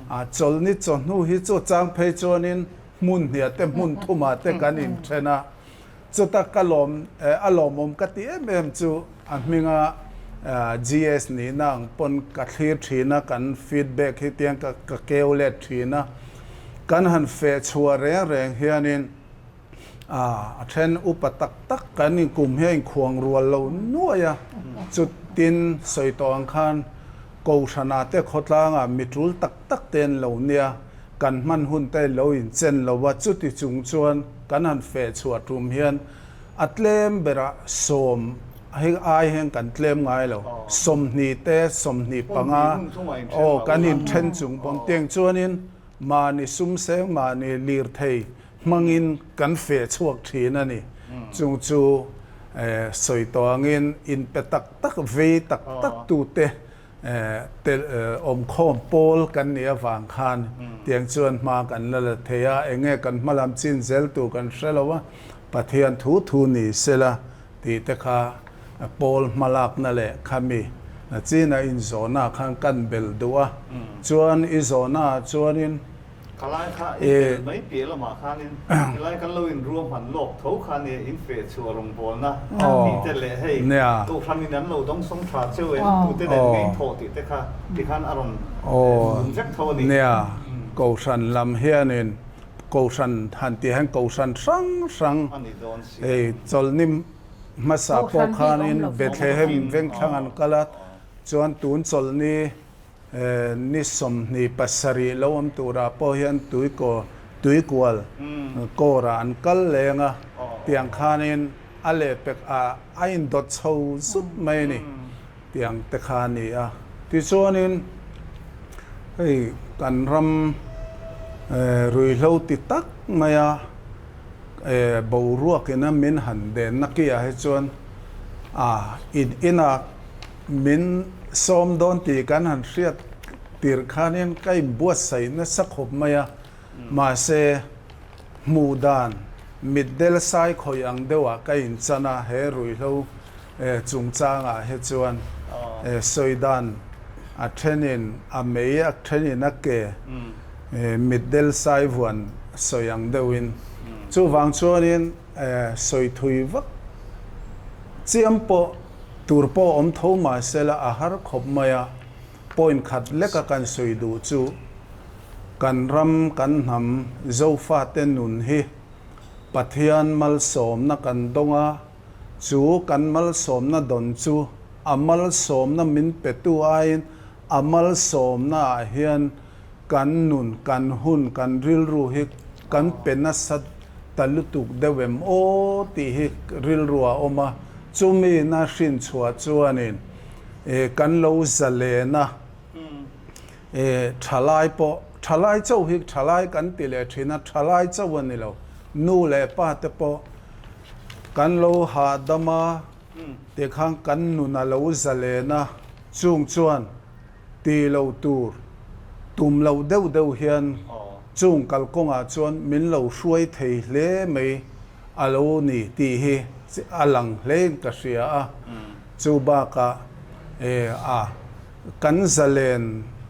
A chawlhni chawhnu hi chu chang phei chuanin hmun hniah te hmun thumah te kan inthen a. Chuta ka lawm a lawmawm ka ti em em chu a hminga GS nihna ang pawn ka thlir thin a, kan feedback hi tiang ka keu let thin a. Kan han feh chhuah reng reng hianin A then upa tak tak kan inkum hi a inkhuang rual lo nuai a, chutin sawi tawh ang khan Kohhranah te khawtlangah mi tul tak tak te an lo nia, kan hman hun te lo inchen lo a, chuti chung chuan kan han feh chhuah tum hian a tlem berah sawm hei ai hian kan tlem ngai lo, 20 te 25 aw kan inthen chung pawn tiang chuanin mahni sumseng mahni lirthei hmangin kan feh chhuak thin a ni. Chung chu sawi tawh angin inpe tak tak, vei tak tak tute awmkhawm pawl kan nih avang khan tiang chuan hma kan la la thei a, enge kan hma lam chin zel tur kan hre lo a, Pathian thu thu ni sela tih te kha pawl hmalakna leh khami chin a inzawhna khan kan bel duh a, chuan i zawhna ah chuanin Khalai kha i tel mai piah lamah khanin helai kan lo inruahman lawk tho kha nia in feh chhuah rawngbawlna tih te leh hei Kohhranin an lo dawngsawng tha cheu em tute nen ngei thawh tih te kha tikhan a rawn vun vek tho a ni. Nia, Kohhran lam hianin Kohhran han tih hian Kohhran hrang hrang hei chawlhni hmasa pawh khanin Bethlehem vengthlang an kal a, chuan tun chawlhni. Ni 27 lo awm turah pawh hian tuikaw, tuikual kawrah an kal leng a, tiang khanin a lehpek ah a indawt chho zut mai a ni, tiang te kha a ni a. Tichuanin hei kan ram ruihhlo ti tak maia boruakin a min han denna kiah hi chuan a in inah Min sawm dawn tih kan han hriat tirh khanin ka inbuatsaih nasa khawp mai a, mahse hmuh dan mitdel sai khawih ang deuhah ka inchan a, he ruihhlo chungchangah hi chuan sawi dan a thenin a mei a thenin a ke mitdel sai vuan sawi ang deuhin. Chuvang chuanin sawi thui vak chiam pawh Tur pawh awm tho mah sela a har khawp mai a, point khat leka kan sawi duh chu kan ram, kan hnam, Zofate nun hi Pathian malsawmna kan dawng a, chu kan malsawmna dawn chu a malsawmna min petu aiin a malsawmna ah hian Kan nun, kan hun, kan rilru hi kan pe nasa ta lutuk deuh em aw tih hi rilru a awm a, chumi na hrin chhuah chuanin kan lo zalen a, thalai pawh, thalai chauh hi thalai kan ti leh thin a, thalai chauh a ni lo, nu leh pa te pawh kan lo hahdam a, tikhan kan nun a lo zalen a, chung chuan. Ti lo tur tum loh deuh deuh hian chung kalkawngah chuan min lo hruai thei hle mai a lo ni tih hi a lang hlein ka hria a. Chu bakah a kan zalen,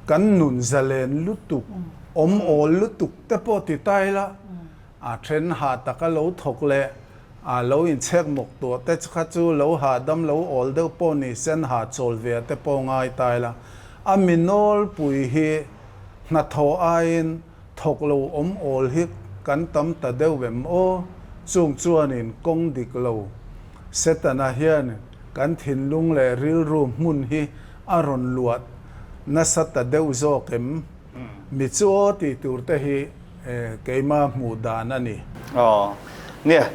kan nun zalen lutuk, awm awl lutuk te pawh ti ta ila a then hah taka lo thawk leh A lo inchhek mawk tuah te kha chu lo hahdam lo awl deuh pawh ni sen hahchawl ve te pawh ngai ta ila, a mi nawlpui hi hnathawh aiin thawk lo awm awl hi kan tam ta deuh em aw? Chung chuanin kawng dik lo Setana hian kan thinlung leh rilru hmun hi a rawn luah nasa ta deuh zawk em? Mi chu aw tih tur te hi keima hmuh dan a ni. Aw, nia,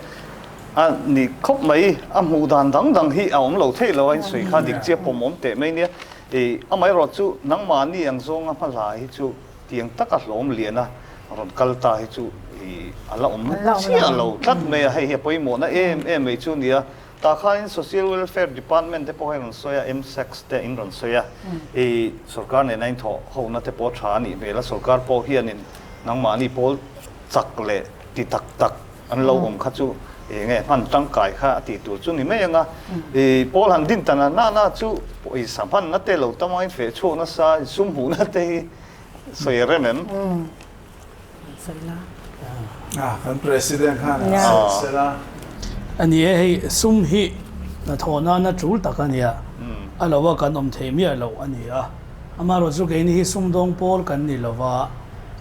a ni khawp mai, a hmuh dan dang dang hi a awm lo theih lo a, in sawi kha dik chiah pawm awm teh mai nia. I amaherawh chu nangmahni ang zawnga hmahla hi chu tiang taka hlawm liana rawn kal ta hi chu i a la awm chiah lo tlat mai a, hei hi a pawimawhna em em mai chu nia. Tah khanin Social Welfare Department te pawh hi a rawn sawi a, MSACS te in rawn sawi a, i sorkar nena in thawh hona te pawh tha a nih hmel a, sorkar pawh hianin nangmahni pawl chak leh ti tak tak an lo awm kha chu eng nge hman tangkai kha a tih tur chu ni mai ang a, i pawl han din ta na na chu pawisa hmanna te lo tam angin feh chhuak nasa, insum hmuhna te hi sawi a rem em? Kan President khan a sawi sel a. A ni e, hei sum hi hnathawh nana tul tak a nia, a lo a kan awm thei miah loh a ni a. Amaherawh chu keini hi sumdawng pawl kan ni lo va,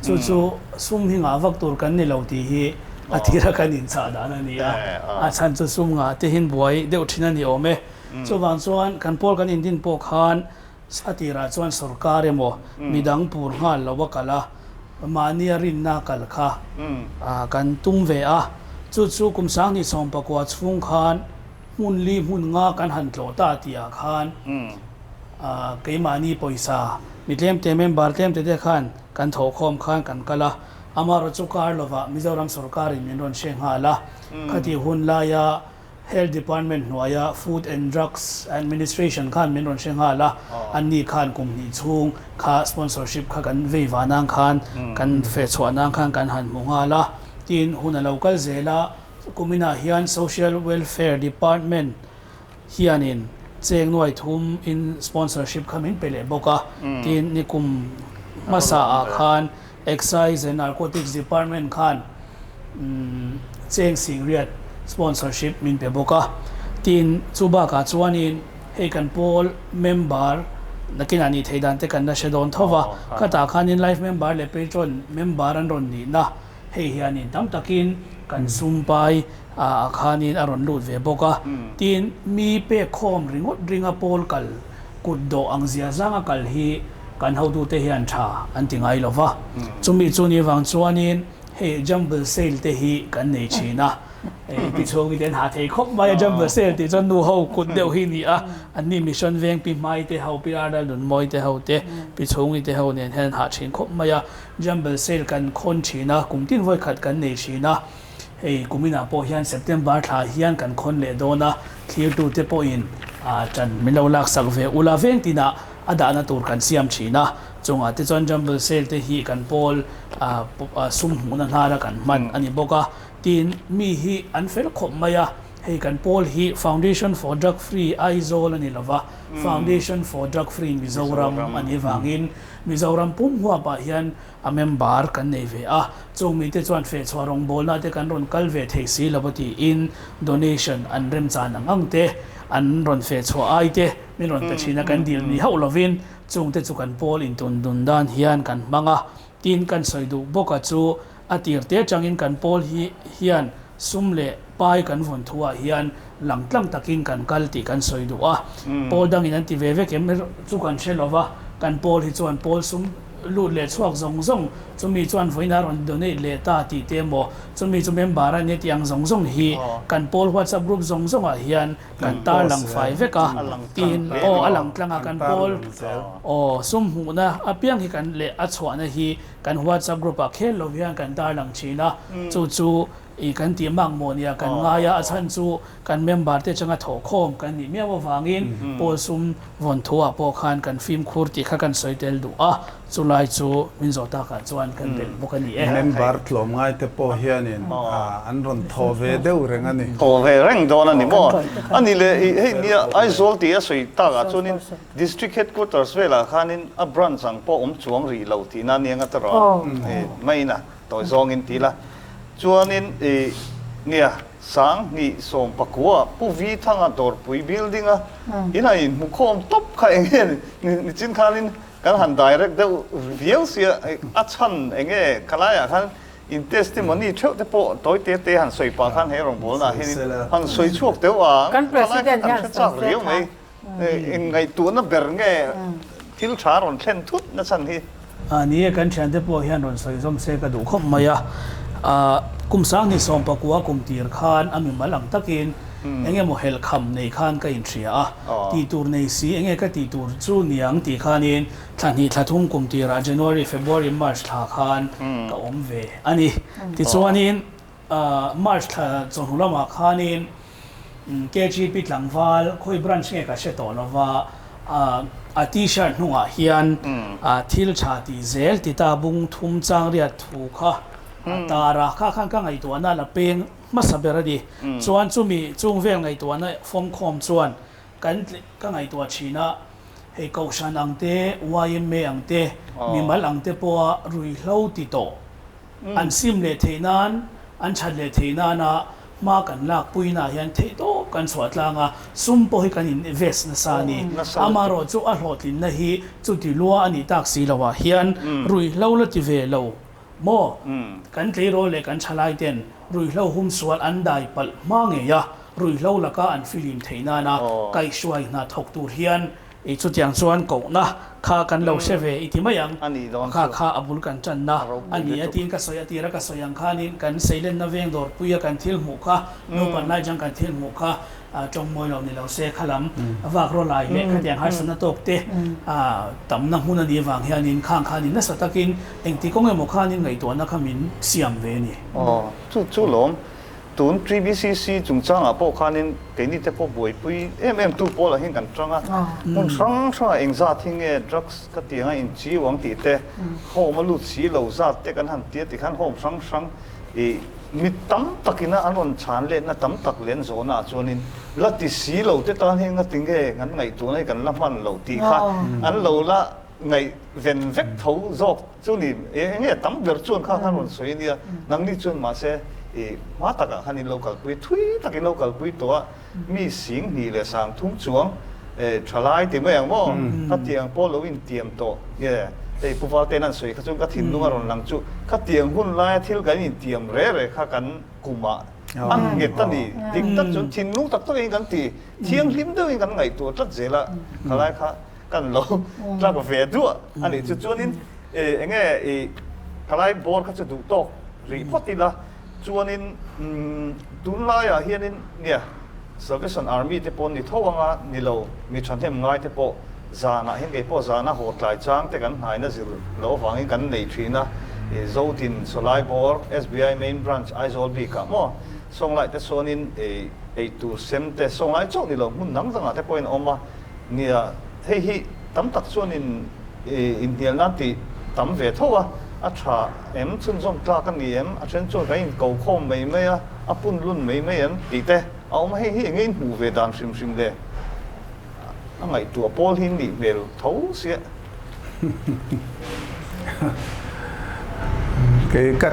chu chu sum hi ngah vak tur kan ni lo tih hi a thira kan inchah dan a ni a. A chhan chu sum ngah te hian buai deuh thin a ni awm e. Chuvang chuan kan pawl kan indin pawh khan A tirah chuan sorkar emaw midang pur nghal lo a kal a, mahnia rinna kal kha kan tum ve a. Chu chu kum 2019 chhung khan hmun li hmun nga kan han tlawh ta tihah khan keimahni pawisa mi tlemte member tlemte te khan kan thawhkhawm khan kan kal a. Amaherawhchu chu kar lovah Mizoram sorkarin min rawn hre nghal a. Khatih hun laia Health Department hnuaia Food and Drugs Administration khan min rawn hre nghal a, anni khan kum hnih chhung kha sponsorship kha kan vei vah nan khan kan feh chhuah nan khan kan han hmu nghal a. Tin, hun a lo kal zel a, kuminah hian Social Welfare Department hianin cheng nuai thum in sponsorship kha min pe leh bawk a. Tin, nikum hmasa ah khan Excise and Narcotics Department khan cheng singriat sponsorship min pe bawk a. Tin, chu bakah chuanin hei kan pawl member nakinah nih theih dan te kan la hre dawn tho va, khatah khanin life member leh patron member an rawn nihna hei hianin tam takin kan sum pai ah khanin a rawn lut ve bawk a. Tin, mi pek khawm ringawt ringa pawl kal kut dawh ang zia zanga kal hi. kan hotute hian tha an ti ngai lo va. Chumi chu ni vang chuanin hei jumble sale te hi kan nei thin a, hei pi chhungi te an ha thei khawp mai a, jumble sale tih chuan nu ho kut deuh hi ni a, an ni mission veng pi hmai te ho, pi Arnold Nunmawi te ho te, pi chhungi te ho nen hian an ha thin khawp mai a. Jumble sale kan khawn thin a, kum tin vawi khat kan nei thin a. Hei kuminah pawh hian September thla hian kan khawn leh dawn a, thlirtute pawhin ṭan min lo laksak ve ula veng tinah a dahna tur kan siam thin a, chungah te chuan Jumble Sale te hi kan pawl sum hmuhna hnara kan hman a ni bawk a, tin mi hi an fel khawp mai a, hei kan pawl hi Foundation for Drug Free Aizawl a ni lova, Foundation for Drug Free Mizoram a nih vangin Mizoram pum huapah hian A member kan nei ve a, chung mite chuan fehchhuah rawngbawlna te kan rawn kal ve thei si lo a tiin donation an remchan ang ang te, an rawn fehchhuah ai te min rawn pe thin a, kan dil ni hauh lovin chung te chu kan pawl intun dun dan hian kan hmang a, tin kan sawi duh bawk a chu a tir te atangin kan pawl hi hian sum leh pai kan vawn thu ah hian lang tlang takin kan kal tih kan sawi duh a, pawl dangin an ti ve vek em chu kan hre lo va, kan pawl hi chuan pawl sum lut leh chhuak zawng zawng chumi chuan vawiin a rawn donate leh ta tih te emaw chumi chu member a nia tih ang zawng zawng hi kan pawl whatsapp group zawng zawng ah hian kan tar lang fai vek a tin aw a lang tlang a kan pawl aw sum hmuhna apiang hi kan leh a chhuahna hi kan whatsapp group ah khel lo hian kan tar lang thin a chu chu I kan tih mak maw nia kan ngai a, a chhan chu kan member te atanga thawhkhawm kan nih miau avangin pawl sum vawn thu ah pawh khan kan fimkhur tih kha kan sawi tel duh a, chulai chu min zawh takah chuan kan belh bawk a ni e. Member tlawmngai te pawh hianin an rawn thaw ve deuh reng a ni. Thaw ve reng dawn a ni maw? A ni le, i hei nia Aizawl tih a sawi takah chuanin District Headquarters velah khanin a branch ang pawh awm chuang rih lo tihna ania nga ta rawh main a. Tawi zawngin ti la. Chuanin i nia 2019 Pu Vi Thanga Dawrpui building a in han inhmu khawm tawp kha eng nge nichin khanin kan han direct deuh viau sia a chhan eng nge khalaiah khan in testimony theuh te pawh tawi te te han sawi pah khan he rawngbawlna ah hianin han sawi chhuak deuh ang khalai kha kan hre chak riau mai. Inngaihtuahna ber nge thil tha rawn thlen thut na chhan hi? Ni e, kan thiante pawh hian rawn sawi zawm se ka duh khawp mai a. Kum 2019 kum tir khan a mimal ang takin eng emaw helhkham nei khan ka inhria a. Tih tur nei si eng nge ka tih tur chu niang tih khanin thla hnih thla thum kum tirah January, February, March thla khan ka awm ve a ni. Tichuanin March thla chawhnu lamah khanin KGP tlangval khawi branch nge ka hre tawh lova, a T-shirt hnungah hian thil tha tih zel ti ta bung thum chang riat thu kha a tar a, kha khan ka ngaihtuahna la peng hmasa ber a ni. Chuan chumi chung vel ngaihtuahna fawmkhawm chuan kan ka ngaihtuah thin a, hei Kohhran ang te, yma ang te, mimal ang te pawha ruihhlo ti tawh An sim leh theih nan, an that leh theih nana hma kan lak puinah hian theihtawp kan chhuah tlang a, sum pawh hi kan invest nasa a ni. Amaherawh chu a hlawhtlinna hi chuti lua a nih tak si loah hian ruihhlo la ti ve lo maw? Kan tleirawl leh kan thalai ten ruihhlo humsual an dai palh hma ngei a, ruihhlo laka an filim theih nana kaihhruai hna thawk tur hian I chutiang chuan kohna kha kan lo hre ve i ti mai ang. Kha kha a bul kan tanna a ni a tiin ka sawi a tira ka sawi ang khanin kan seilenna veng dawrpuia kan thil hmuh kha naupan lai chang kan thil hmuh kha tawng mawi lo ni lo se kha lam vak raw lai leh khatiang harsatna tawk te tamna hmun a nih avang hianin khang khanin nasa takin engti kawng emaw khanin ngaihtuahna kha min siam ve a ni. Aw chu chu lawm. Tun TBCC chungchangah pawh khanin keini te pawh buaipui em em tu pawlah hian kan tang a, hmun hrang hrangah eng zat hi nge drugs ka tih anga inchiu ang tih te, home a lut si lo zat te kan han ti a tikhan home hrang hrang ih mi tam takina an rawn chhan letna tam tak leh an zawhnaah chuanin la ti si lo te tan hian ngati nge kan ngaihtuahna hi kan la hman lo tih kha an lo la ngaihven vek tho zawk chu ni eng nge tam ber chuan kha khan rawn sawi ania nangni chuan mahse i hma takah khan in lo kalpui thui tak in lo kalpui tawh a mi 2000 leh 3000 chuang thalai ti mai ang maw khatiang pawh lo intiam tawh nge hei Pu Valte'n an sawi kha chuan ka thinlung a rawn lang chu khatiang hun laia thil kan intiam re re kha kan kumah a nghet a ni dik tak chuan thinlung tak takin kan ti thianghlim deuhin kan ngaihtuah tlat zel a khalai kha. Kan lo tlak ve duah a nih chu. Chuanin eng nge i thalai bawr kha chu duh tawk rih phawt ila. Chuanin tunlaiah hianin nia Salvation Army te pawh ni tho anga ni lo mi thahnem ngai te pawh zanah hian kei pawh zana haw tlai chang te kan hnaina zir loh avangin kan nei thin a. Zodin Sawlai bawr SBI Main Branch Aizawl bikah maw Sawnglai te sawnin eitur sem te Sawnglai chauh ni lo hmun dang dangah te pawhin a awm a. Nia, hei hi tam tak chuan in inhnial nan tih tam ve tho a, a tha em, chhunzawm tlak a ni em, a then chuan kan inko khawm mai mai a, a pun lun mai mai em tih te a awm a, hei hi enge in hmuh ve dan hrim hrim le, a ngaihtuah pawl hi nih hmel tho sia. Kei ka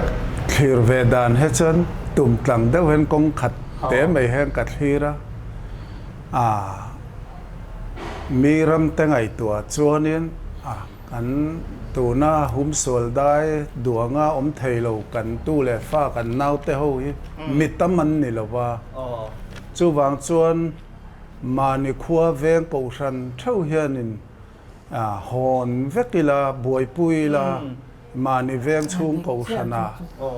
thlir ve dan he chuan tum tlang deuh hian kawng khat te mai hian ka thlir a. A mi ramte ngaihtuah chuanin a kan tuna humsual dai duanga awm thei lo kan tu leh fa kan naute ho hi mi tam an ni lo va. Chuvang chuan mahni khua veng kohhran theuh hianin hawn vek ila, buaipui ila, mahni veng chhung kohhrana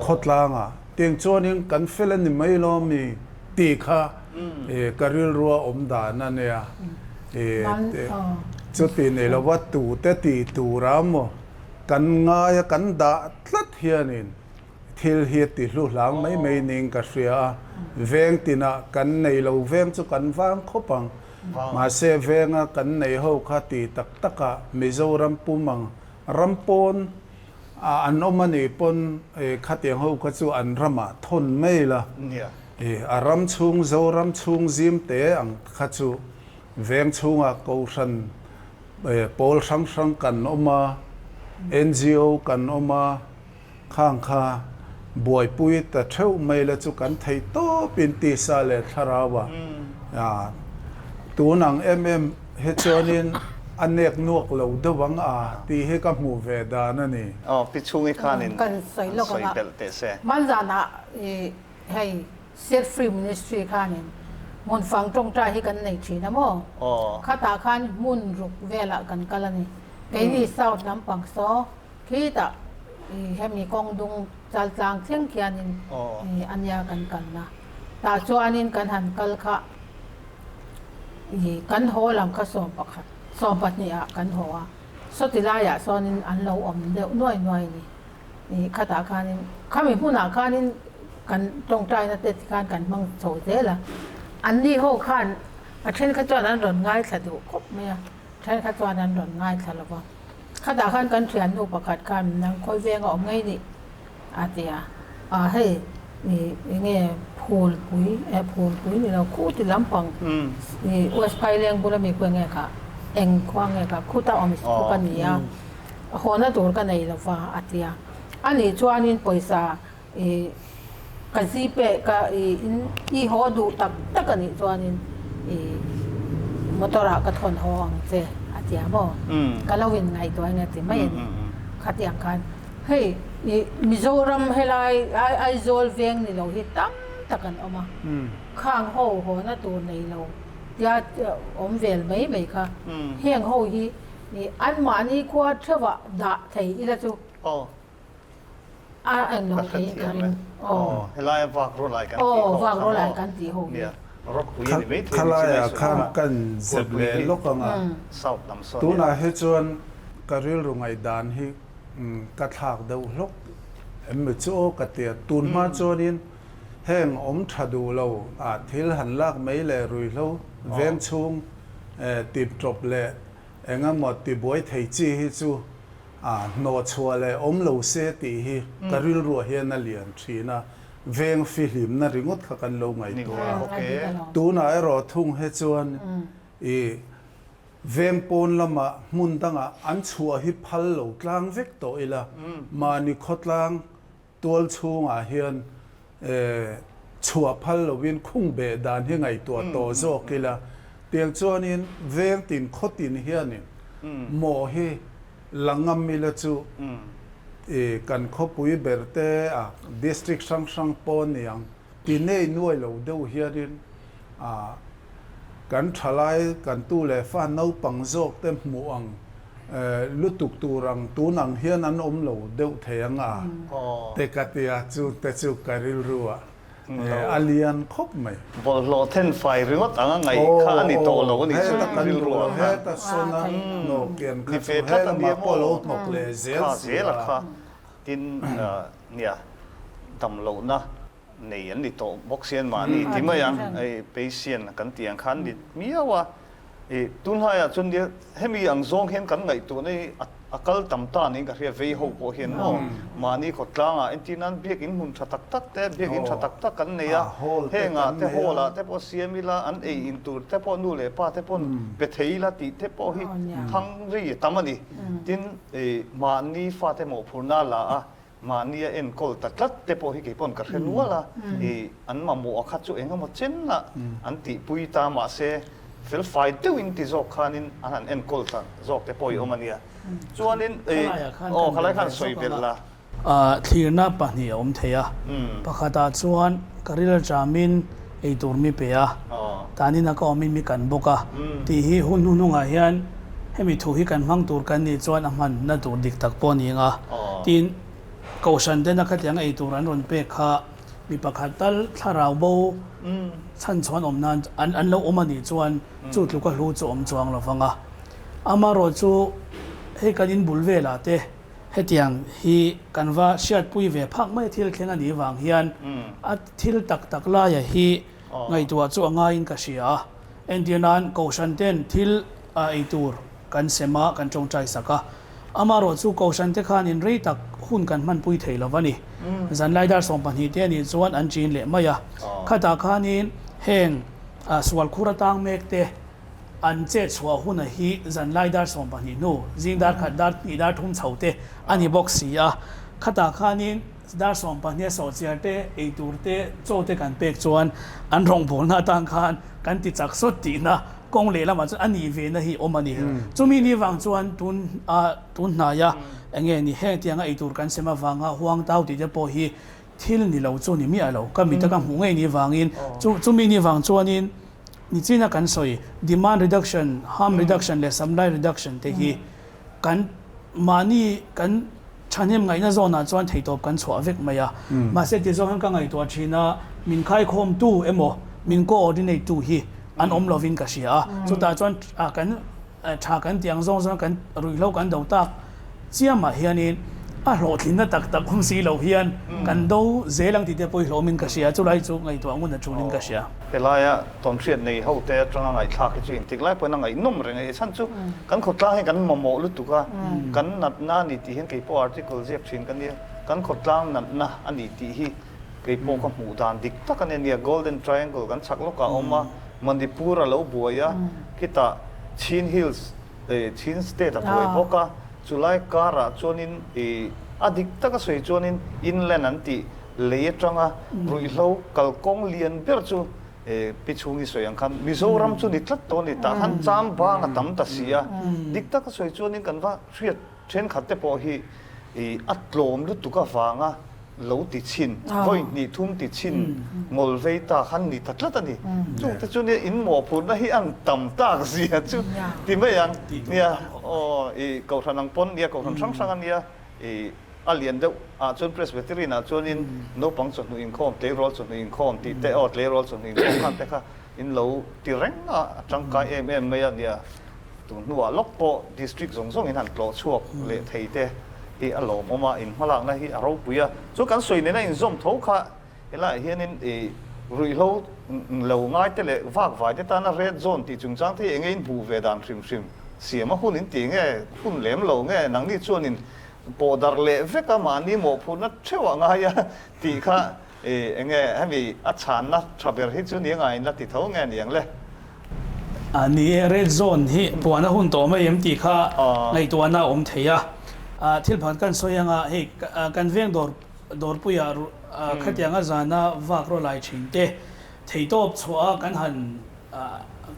khawtlanga tiang chuanin kan fel a ni mai lo mi tih kha ka rilrua awm dan a nia. Chuti nei lova tute tih tura maw kan ngaia kan dah tlat hianin Thil hi a ti hlu hlang mai mai niin ka hria a, veng tinah kan nei lo veng chu kan vang khawp ang. Mahse venga kan nei ho kha ti tak takah Mizoram pum ang ram pawn ah an awm a nih pawn khatiang ho kha chu an ramah thawn mai la. A ram chhung Zoram chhung zim te ang kha chu veng chhungah Kohhran pawl hrang hrang kan awm a, NGO kan awm a, Khang kha buaipui ta theuh mai la chu kan theih tawpin tisa leh thlarau a tun ang em em hi chuanin a nek nuak lo deuh ang a tih hi ka hmuh ve dan a ni. Aw, pi chhungi khanin an sawi belh teh se. Hmanzanah i hei Set Free Ministry khanin hmunfang tawngtai hi kan nei thin a maw? Khatah khan hmun ruk velah kan kal a ni. Keini South lampang saw Khitah i hemi kawng dung chal tlang thleng khianin i a nia kan kalna. Tah chuanin kan han kal kha i kan haw lam kha 11, 12 ah kan haw a. Sawti laiah sawnin an lo awm deuh nuai nuai ni. I khatah khanin khami hmunah khanin kan tawngtaina te tikhan kan hmang chho zel a. Anni ho khan a then kha chuan an rawn ngaithla duh khawp mai a, then kha chuan an rawn ngaithla lo va. Khatah khan kan thiannu pakhat khan nang khawi veng a awm ngei nih a ti a, ah hei ih enge phulpui eh phulpui ni lo khu ti lampang ih West Phaileng bula mi khu enge kha eng khua nge kha khuta awm khu ka ni a, hawna tur ka nei lo va a ti a, ani chuanin pawisa I ka zipeh ka i in i haw duh tak tak a nih chuanin i motor ah ka thawn haw ang che a ti a maw? Ka lo in ngaihtuah eng a ti mai a ni. Khatiang khan hei i Mizoram helai Aizawl veng ni lo hi tam tak an awm a, khang ho hawna tur nei lo tia awm vel mai mai kha heng ho hi i anmahni khua theuhah dah thei ila chu. A eng lo thei ka ring. Aw. Helaia vak rawlai kan tih ho. Aw vak rawlai kan tih ho hi. Khalaia khan kan zep leh lawk ang a. Tunah hi chuan ka rilru ngaihdan hi ka thlak deuh hlawk em mi chu aw ka ti a. Tun hma chuanin heng awm tha duh lo ah thil han lak mai leh ruihhlo veng chhung tip tawp leh engemaw tibuai thei chi hi chu A hnawhchhuah leh awm lo se tih hi ka rilruah hian a lian thin a, veng fihlimna ringawt kha kan lo ngaihtuah a. Tunah erawh thung he chuan i veng pawn lamah hmun dangah an chhuah hi phal lo tlang vek tawh ila, mahni khawtlang Tual chhungah hian chhuah phal lovin khung beh dan hi ngaihtuah tawh zawk ila, tiang chuanin veng tin khaw tin hianin maw hi la ngam ila chu kan khawpui ber te a district hrang hrang pawh niang ti nei nuai lo deuh hianin. Kan thalai, kan tu leh fa naupang zawk te hmuh ang lutuk tur ang tun ang hian an awm lo deuh thei ang a te ka ti a, chu te chu ka rilru ah a lian khawp mai. Bawlhhlawh then fai ringawt ang a ngaih kha a ni tawh lo a nih chu rilru ah khan. Heta sawn a hnawk kian kha chu he lamah pawh a lo hnawk leh zel si a. Tin, nia damlohna nei an ni tawh bawk si an mahni ti mai ang, hei patient kan tih ang khan an ni miau a, ih tunlaiah chuan nia hemi ang zawng hian kan ngaihtuahna hi a kal tam ta niin ka hria vei ho pawh hian maw mahni khawtlangah entir nan biakin hmun tha tak tak te biakin tha tak tak kan nei a, hengah te hall ah te pawh siam ila an ei in tur te pawh nu leh pa te pawn pe thei ila tih te pawh hi thang ri a tam a ni, tin ih mahni fate mawhphurhna la a Mahnia enkawl ta tlat te pawh hi kei pawn ka hre nual a, i an mamawh a kha chu eng emaw chen a an tihpui ta mahse felfai deuhin ti zawk khanin an han enkawl ta zawk te pawh i awm a nia. Chuanin i aw khalai khan sawi belh la. Thlirna pahnih a awm thei a, pakhatah chuan ka ril aṭamin eitur mi pe a, tanin a ka awmin mi kan bawk a tih hi hun hnuhnungah hian hemi thu hi kan hmang tur kan nih chuan a hmanna tur dik tak pawh a ni ang a. Tin, Kohhran tena khatiang eitur an rawn pek kha mi pakhat tal thlarau bo chhan chhuan awm nan an lo awm a nih chuan chu tluka hlu chu awm chuang lo vang a. Amaherawhchu hei kan inbul velah te Hetiang hi kan va hriatpui ve phak mai a thil thleng a nih vang hian a thil tak tak laia hi ngaihtuah chu a ngaiin ka hria a. Entir nan Kohhran ten thil ei tur kan sem a, kan tawngtai sak a. Amaherawh chu Kohhran te khanin rei tak hun kan hmanpui thei lo va ni. Zanlai dar 12 te a nih chuan an chin leh mai a. Khatah khanin heng sual khur atang mek te, An chet chhuah huna hi zanlai dar 12 hnu, zing dar khat dar hnih dar thum chho te a ni bawk si a. Khatah khanin dar 12 a sawhchiar te, eitur te, chaw te kan pek chuan an rawngbawlna atan khan kan ti chak sawt tihna kawng lehlamah chuan a nih vena hi awm a ni. Chumi ni vang chuan tun a tun hnaia enge ni heng tianga eitur kan sem avanga huang tau tih te pawh hi thil ni lo chu ni miah lo. Ka mita ka hmuh ngei ni vangin chu chumi ni vang chuanin Nichina kan sawi demand reduction, harm reduction leh supply reduction te hi kan mahni kan thahnem ngaihna zawnah chuan theihtawp kan chhuah vek mai a. Mahse ti zawng hian ka ngaihtuah thin a, min khaikhawmtu emaw min coordinate tu hi an awm lovin ka hria a. Chutah chuan kan Tha kan tih ang zawng zawng kan ruihhlo kan do tak chiamah hianin a hlawhtlinna tak tak awm si lo hian kan do zel ang tih te pawh i hlawmin ka hria, chulai chu ngaihtuah ngun a tulin ka hria. Helaia tawnhriat nei ho te atanga ngaihthlak hi chu intik lai pawhin a ngaihnawm reng a, i chhan chu kan khawtlang hi kan mamawh lutuk a, kan natna a ni tih hian keipawh article ziak thin ka nia, kan khawtlang natna a ni tih hi keipawh ka hmuh dan dik tak a ni a nia, Golden Triangle kan chhak lawkah a awm a, Manipur a lo buai a, khitah Chin Hills, Chin State a buai bawk a, chulai karah chuanin ih a dik taka sawi chuanin inland an tih lei atanga ruihhlo kalkawng lian ber chu pi chhungi sawi ang khan Mizoram chu ni tlat tawh a ni, tah khan cham bang a tam ta si a, dik taka sawi chuanin kan va hriat Thenkhat te pawh hi a tlawm lutuk avanga lo ti chhin, vawi hnih thum ti chhin ngawl vei ta khan ni ta tlat a ni. Chung te chu nia in mawhphurhna hi an tam tak zia chu ti mai ang. Nia aw i kohhran ang pawn nia kohhran hrang hrang a nia i a lian deuh ah chuan Presbyterian ah chuanin naupang chawhnu inkhawm, tleirawl chawhnu inkhawm tih te aw tleirawl chawhnu inkhawm khan te kha in lo ti reng a, a tangkai em em mai a nia. Tun hnuah lawk pawh District zawng zawngin han tlawh chhuak leh thei te hi a lawmawm a, inhmalakna hi a ropui a. Chu kan sawi nena inzawm tho kha helaiah hianin i ruihhlo lo ngai te leh vakvai te tana red zone tih chungchang te hi enge in hmuh ve dan hrim hrim siam a hun in ti nge hun lem lo nge nangni chuanin pawh darh leh vek a mahni mawhphurhna theuh a ngai a tih kha I enge hemi a chhanna tha ber hi chu ni ngaiin la ti tho nge ni ang le? A ni e, red zone hi puan a hun tawh mai em tih kha ngaihtuahna a awm thei a. Thil pakhat kan sawi anga hei kan veng dawr dawrpuiah khatianga zana vak rawh lai thin te theihtawp chhuah a kan han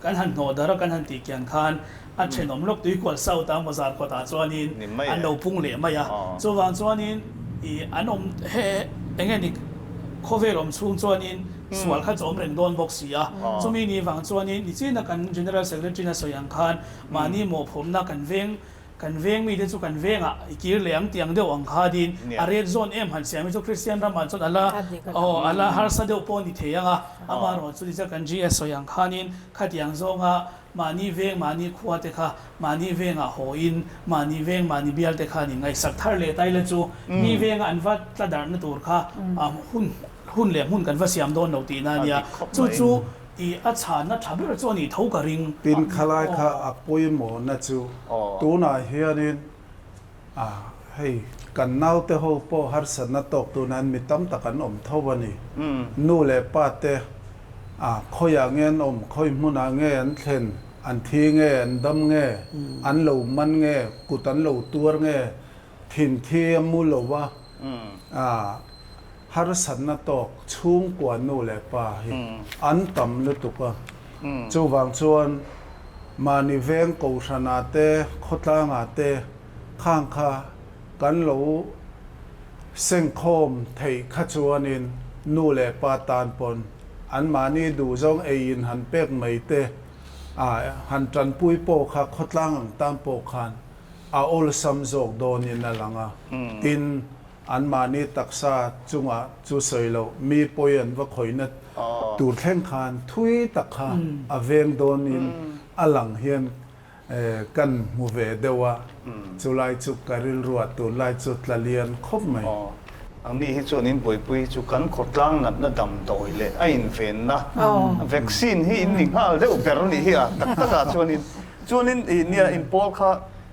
Kan han hnawh dar a kan han tih kian khan a thenawm lawk tuikual south a Mozar kawtah chuanin an lo pung leh mai a. Chuvang chuanin ih an awm he eng nge ni khawvel awm chhung chuanin sual kha chu awm reng dawn bawk si a. Chumi ni vang chuanin nichina kan General Secretary-in a sawi ang khan mahni mawhphurhna kan veng kan veng mite chu kan vengah i kir leh ang tih ang deuh ang khanin a red zone em han siam hi chu Kristian ramah chuan a la aw a la harsa deuh pawh a ni thei ang a, amaherawhchu chu tichuan kan GS sawi ang khanin khatiang zawnga Mahni veng mahni khua te kha mahni vengah haw in mahni veng mahni bial te khan in ngaihsak thar leh ta ila chu mi venga an va tla darhna tur kha hun hun leh hmun kan va siam dawn lo tihna a nia. Chu chu i a chhanna tha ber chu a nih tho ka ring. Tin khalai kha a pawimawhna chu tunah hianin A, hei, kan naute ho pawh harsatna tawk tun hian mi tam tak an awm tho a ni. Nu leh pa te, a, khawiah nge an awm, khawi hmunah nge an thlen, an thi nge, an dam nge, an lo man nge, kut an lo tuar nge, thin thi a mu lo va, a, harsatna tawk chhungkua nu leh pa hi an tam lutuk a. Chuvang chuan mahni veng kohhranah te, khawtlangah te khang kha kan lo sengkhawm theih kha chuanin nu leh pa tan pawn anmahni duhzawng eiin han pek mai te, han tanpui pawh kha khawtlang ang tan pawh khan a awlsam zawk dawnin a lang a. Tin, Anmahni taksa chungah chu sawi loh mi pawi an va khawihna tur thleng khan thui tak kha a veng dawnin a lang hian kan hmu ve deuh a, chulai chu ka rilruah tunlai chu tla lian khawp mai. Ang ni hi chuan in buaipui hi chu kan khawtlang natna damdawi leh a invenna vaccine hi in ni nghal deuh ber a nih hi a, tak takah chuanin chuanin ih nia in pawl kha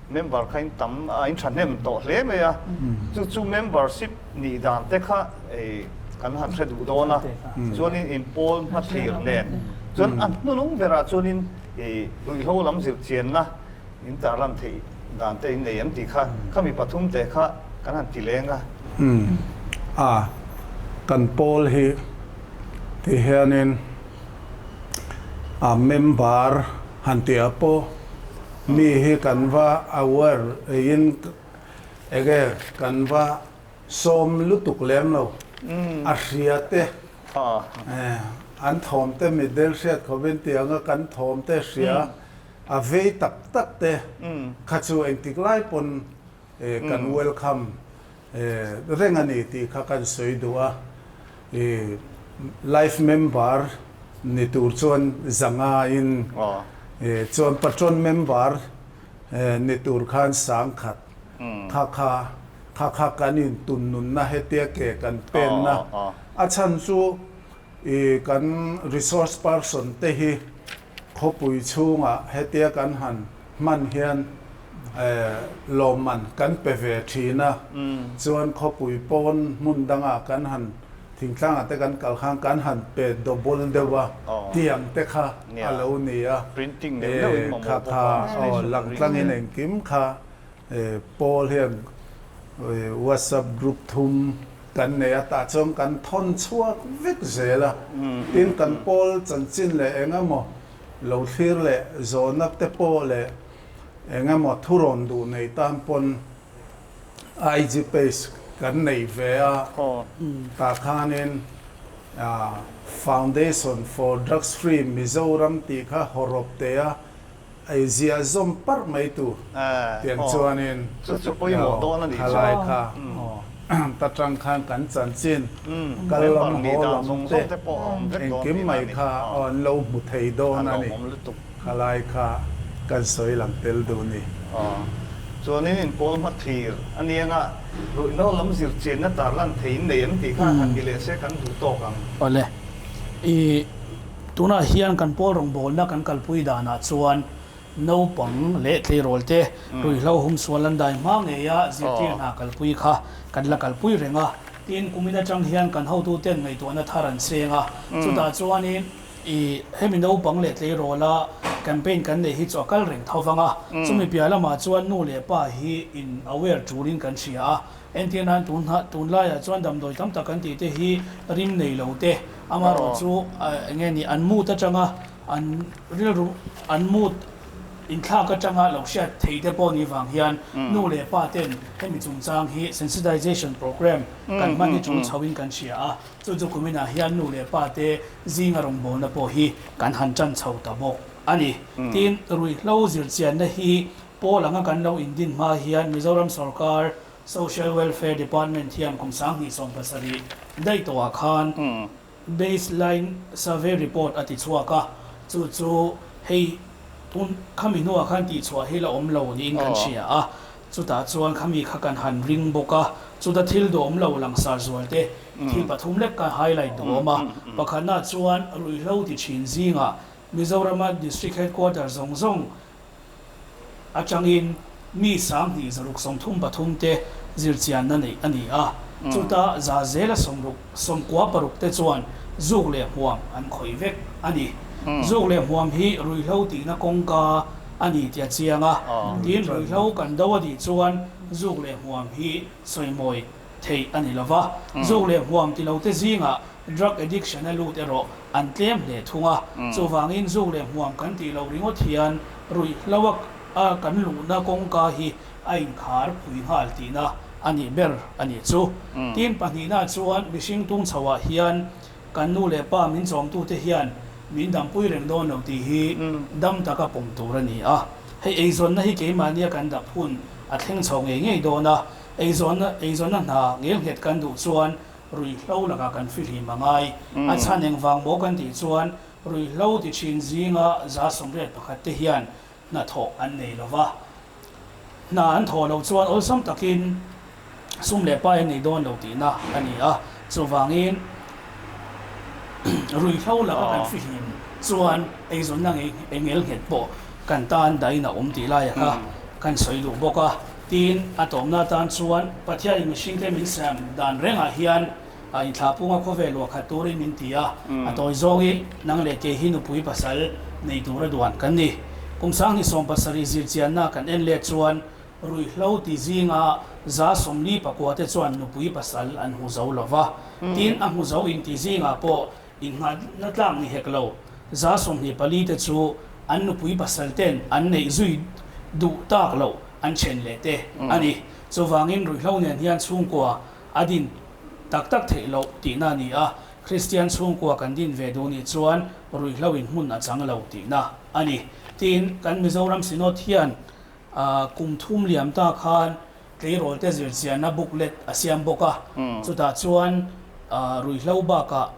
Member kha in tam a in thahnem tawh hle mai a, chu chu membership nih dan te kha kan han hre duh dawn a, chuanin in pawl hmathlir nen chuan a hnunung berah chuanin ruihhlo lam zirchianna in tarlan theih dan te in nei em tih kha khami pathum te kha kan han ti leng a. A, kan pawl hi ti hianin a member han tih ah pawh Mi hi kan va aware eiin enge kan va sawm lutuk lem lo. A hria te an thawm te mitdel hriat khawpin tianga kan thawm te hria a vei tak tak te kha chu engtik lai pawn kan welcome reng a ni tih kha kan sawi duh a. Life member ni tur chuan zanga in chuan patron member ni tur khan sangkhat kha kha kha kha kan in tun nunna hetia ke kan penna a chhan chu kan resource person te hi Khawpui chhungah hetia kan han hman hian lawmman kan pe ve thin a, chuan khawpui pawn hmun dangah kan han thingtlangah te kan kal khan kan han pe double deuh a, tiang te kha a lo ni a, kha kha aw langtlangin engkim kha Paul hian WhatsApp group thum kan nei a, tah chuan kan thawn chhuak vek zel a. Tin, kan pawl chanchin leh eng emaw lo thlir leh zawhna te pawh leh eng emaw thurawn duh nei tan pawn IG page kan nei ve a, tah khanin Foundation for Drugs Free Mizoram tih kha hawrawp te a Ei ziah zawm parh mai tur tiang chuanin thalai kha ta tang khan kan chanchin kal lam haw lam te engkim mai kha an lo hmu thei dawn a ni. Thalai kha kan sawi lang tel duh ni. Chuanin in pawl hma thlir a nia nga ruihhlo lam zirchianna tarlan thei in nei em tih kha han ti leh se kan duh tawk ang. Awle. I. Tunah hian kan pawl rawngbawlna kan kalpui danah chuan naupang leh tleirawl te ruihhlo humsual an dai hma ngeia zirtir hna kalpui kha kan la kalpui reng a. Tin, kumin atang hian kan hotuten ngaihtuahna thar an seng a. Chutah chuanin i hemi naupang leh tleirawla campaign kan neih hi chu a kal reng tho vang a. Chumi piah lamah chuan nu leh pa hi in aware tulin kan hria a. Entir nan tunlaiah chuan damdawi tam tak kan tih te hi rim nei lo te, amaherawh chu eng nge ni an mood atanga an rilru an mood Inthlak atanga lo hriat thei te pawh nih vang hian nu leh pa ten hemi chungchang hi sensitization program kan hman hi tul chho in kan hria a, chu chu kuminah hian nu leh pa te zinga rawngbawlna pawh hi kan han tan chho ta bawk a ni. Tin, ruihhlo zirchianna hi pawl anga kan lo indin hma hian Mizoram sorkar Social Welfare Department hian kum 2017 daih tawhah khan Base line survey report a ti chhuak a, chu chu hei tun khami hnuah khan tihchhuah hi la awm lo niin kan hria a, chutah chuan khami kha kan han ring bawk a, chuta thil duhawm lo langsar zual te thil pathum lek kan highlight duhawm a, pakhatna chuan ruihhlo ti thin zingah Mizorama District Headquarter zawng zawng atangin mi 2633 te zirchianna neih a ni a, chuta za zela sawmruk sawmkua paruk te chuan zuk leh hmuam an khawih vek a ni. Zuk leh hmuam hi ruihhlo tihna kawngka a ni tih a chiang a, tin ruihhlo kan do a nih chuan zuk leh hmuam hi sawimawi theih a ni lova, zuk leh hmuam ti lo te zingah drug addiction a lut erawh an tlem hle thung a, chuvangin zuk leh hmuam kan tih loh ringawt hian ruihhlo a kan luhna kawngka hi a inkhar phui nghal tihna a nih ber a nih chu. Tin, pahnihna chuan mihring tung chhoah hian kan nu leh pa min chawmtute hian min dampui reng dawn lo tih hi dam taka pawm tur a ni a. Hei eizawnna hi keimahnia kan dap hun a thleng chho ngei ngei dawn a, eizawnna eizawnna hna ngelnghet kan duh chuan Ruihhlo lakah kan fihlim a ngai. A chhan engvang maw kan tih chuan ruihhlo ti thin zinga 81% te hian hnathawh an nei lo va. Hna an thawh loh chuan awlsam takin sum leh pai an nei dawn lo tihna a ni a. Chuvangin ruihhlo laka kan fihlim chuan eizawnna ngelnghet pawh kan tan dahin a awm tih laia kha kan sawi duh bawk a. Tin, a tawmna atan chuan Pathianin mihringte min siam dan rengah hian a inthlahpunga khawvel luah khat turin min ti a, a tawi zawngin nang leh kei hi nupui pasal nei tura duan kan ni. Kum 2017 zirchianna kan en let chuan ruihhlo ti zinga 49% te chuan nupui pasal an hmu zo lo va, tin a hmu zo inti zingah pawh Innghatna tlak ni hek lo, 24% te chu an nupui pasal ten an neih zui duh tak loh an then leh te a ni. Chuvangin ruihhlo nen hian chhungkua a din tak tak theih loh tihna a ni a, Kristian chhungkua kan din ve duh nih chuan ruihhlo in hmun a chang lo tihna a ni. Tin, kan Mizoram Synod hian kum thum liam ta khan Tleirawl te zirchianna booklet a siam bawk a, chutah chuan ruihhlo bakah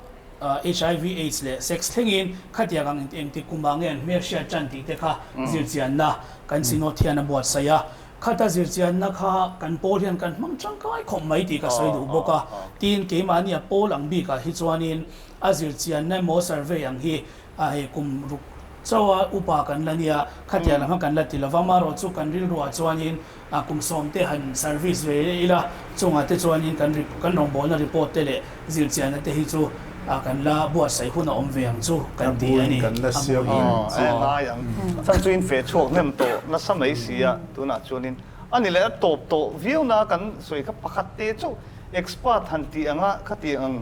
hiv aids leh sex thlengin khatiang ang engtik kumah nge an hmelhriat tan tih te kha zirchianna kan Synod hian a buatsaih a. Khata zirchianna kha kan pawl hian kan hmang tangkai khawp mai tih ka sawi duh bawk a. Tin, keimahni a pawl ang bikah hi chuanin a zirchianna emaw survey ang hi A hei kum ruk chauha upa kan la nia, khatiang lam kha kan la ti lova, amaherawh chu kan rilruah chuanin a kum sawm te han service ve leh ila, chungah te chuanin kan kan rawngbawlna report te leh zirchianna te hi chu a kan la buatsaih hun a awm ve ang chu kan ti a ni. A buin. A ngai ang. Chhan chu in feh chhuak hnem tawh nasa mai si a, tunah chuanin a ni leh a tawp tawh viau na kan sawi kha pakhat te chauh expert han tih anga khatiang ang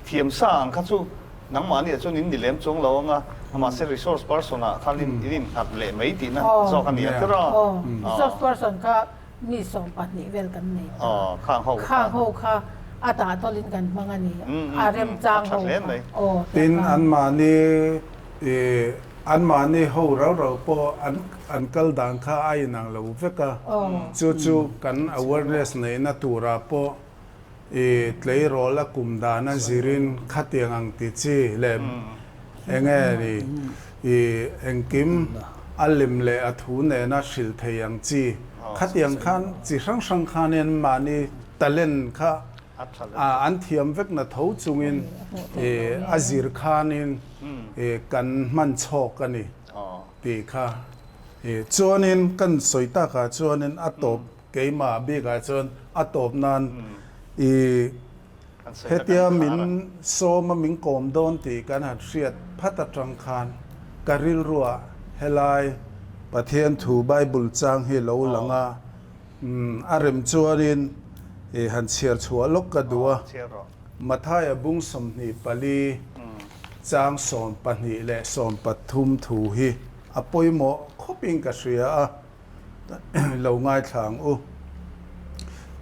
thiam sa ang kha chu Nangmahni ah chuan in ni lem chuang lo anga, mahse resource person ah khan in innghat leh mai tihna zawk a ni a tir a. Aw, resource person kha mi 12 vel kan nei ta. Aw, khang ho kha. Khang ho kha a tah tawlhin kan hmang a ni, a remchang ho kha. Aw, Tin, anmahni ih anmahni ho rau rau pawh an an kal dan kha a inang lo vek a, chu chu kan awareness neihna turah pawh I tleirawl a kum dan a zirin khatiang ang ti chi leh enge ni i engkim a lem leh a thu nena hrilh thei ang chi khatiang khan chi hrang hrang khanin mahni talent kha an thiam vek na tho chungin i a zir khanin i kan hman chhawk a ni tih kha i chuanin kan sawi takah chuanin a tawp Keimah bikah chuan a tawp nan i hetia min sawm a min kawm dawn tih kan han hriat phat atang khan ka rilruah helai Pathian thu Bible chang hi lo lang a, a rem chuanin i han chhiar chhuah lawk ka duh a, Mathaia bung 24 chang 12 leh 13 thu hi. a pawimawh khawpin ka hria a, lo ngaithla ang u.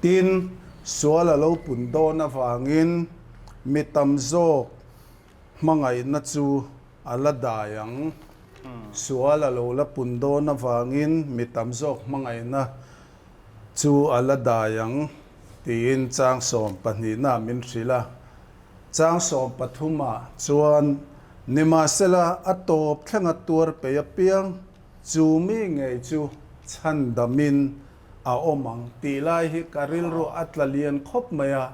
Tin, sual a lo pun dawn avangin mi tam zawk hmangaihna chu a la dai ang. Sual a lo la pun dawn avangin mi tam zawk hmangaihna chu a la dai ang tiin chang sawmpahnihna min hrilh a. Chang sawmpathumah chuan nimahsela a tawp thlenga tuar peih apiang chu mi ngei chu chhandamin a awm ang tih lai hi ka rilru a tla lian khawp mai a,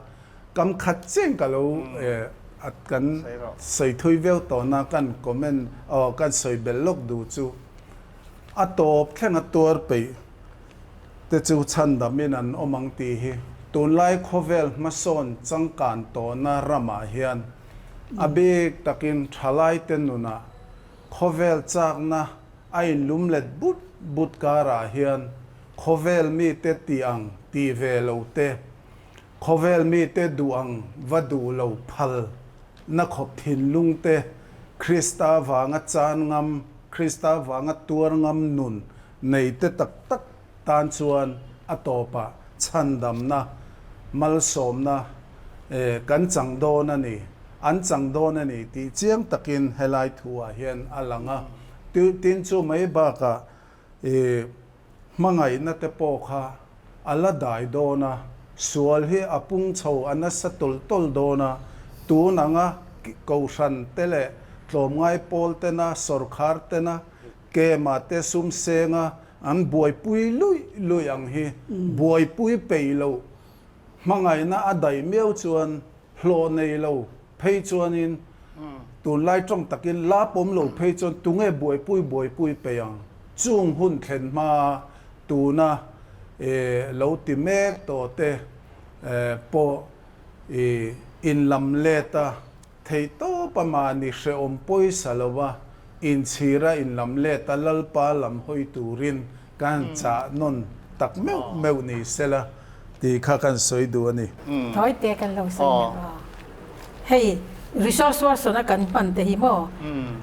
kam khat chiang ka lo kan sawi thui viau tawhna kan comment aw kan sawi belh lawk duh chu a tawp thlenga tuar peih te chu chhandamin an awm ang tih hi tunlai khawvel hmasawn changkan tawhna ramah hian a bik takin thalaite nunah khawvel chakna A inlumlet but but karah hian khawvel mite tih ang tih ve lo te, khawvel mite duh ang va duh lo phal na khawp thinlung te, Krista vanga chan ngam, Krista vanga tuar ngam nun nei te tak tak tan chuan a tawpah chhandamna, malsawmna kan chang dawn a ni, an chang dawn a ni tih chiang takin helai thuah hian a lang a. Tin chu mai bakah i hmangaihna te pawh kha a la dai dawn a, sual hi a pung chho a nasa tawlh tawlh dawn a, tun anga kohhran te leh tlawmngai pawl tena sawrkhar tena kema te sum senga an buaipui luih luih ang hi buaipui peih loh hmangaihna a daih miau chuan hlawh nei lo phei chuanin tunlai tawng takin la pawm lo phei chuan tunge buaipui buaipui peih ang? Chung hun thlen hma tuna lo ti mek tawh te pawh inlam let a Theihtawp a mahni hrehawm pawisa lova inchhira inlam let a Lalpa lam hawi turin kan chah nawn tak meuh meuh ni sela tih kha kan sawi duh a ni. Tawi te kan lo sawi leh aw. Hei resource person a kan hman te hi maw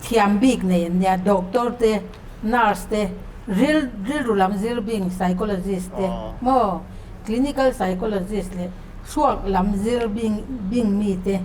thiam bik nei an nia doctor te nurse te ril rilru lam zir bing psychologist te maw clinical psychologist leh Hruak lam zir bing bing mi te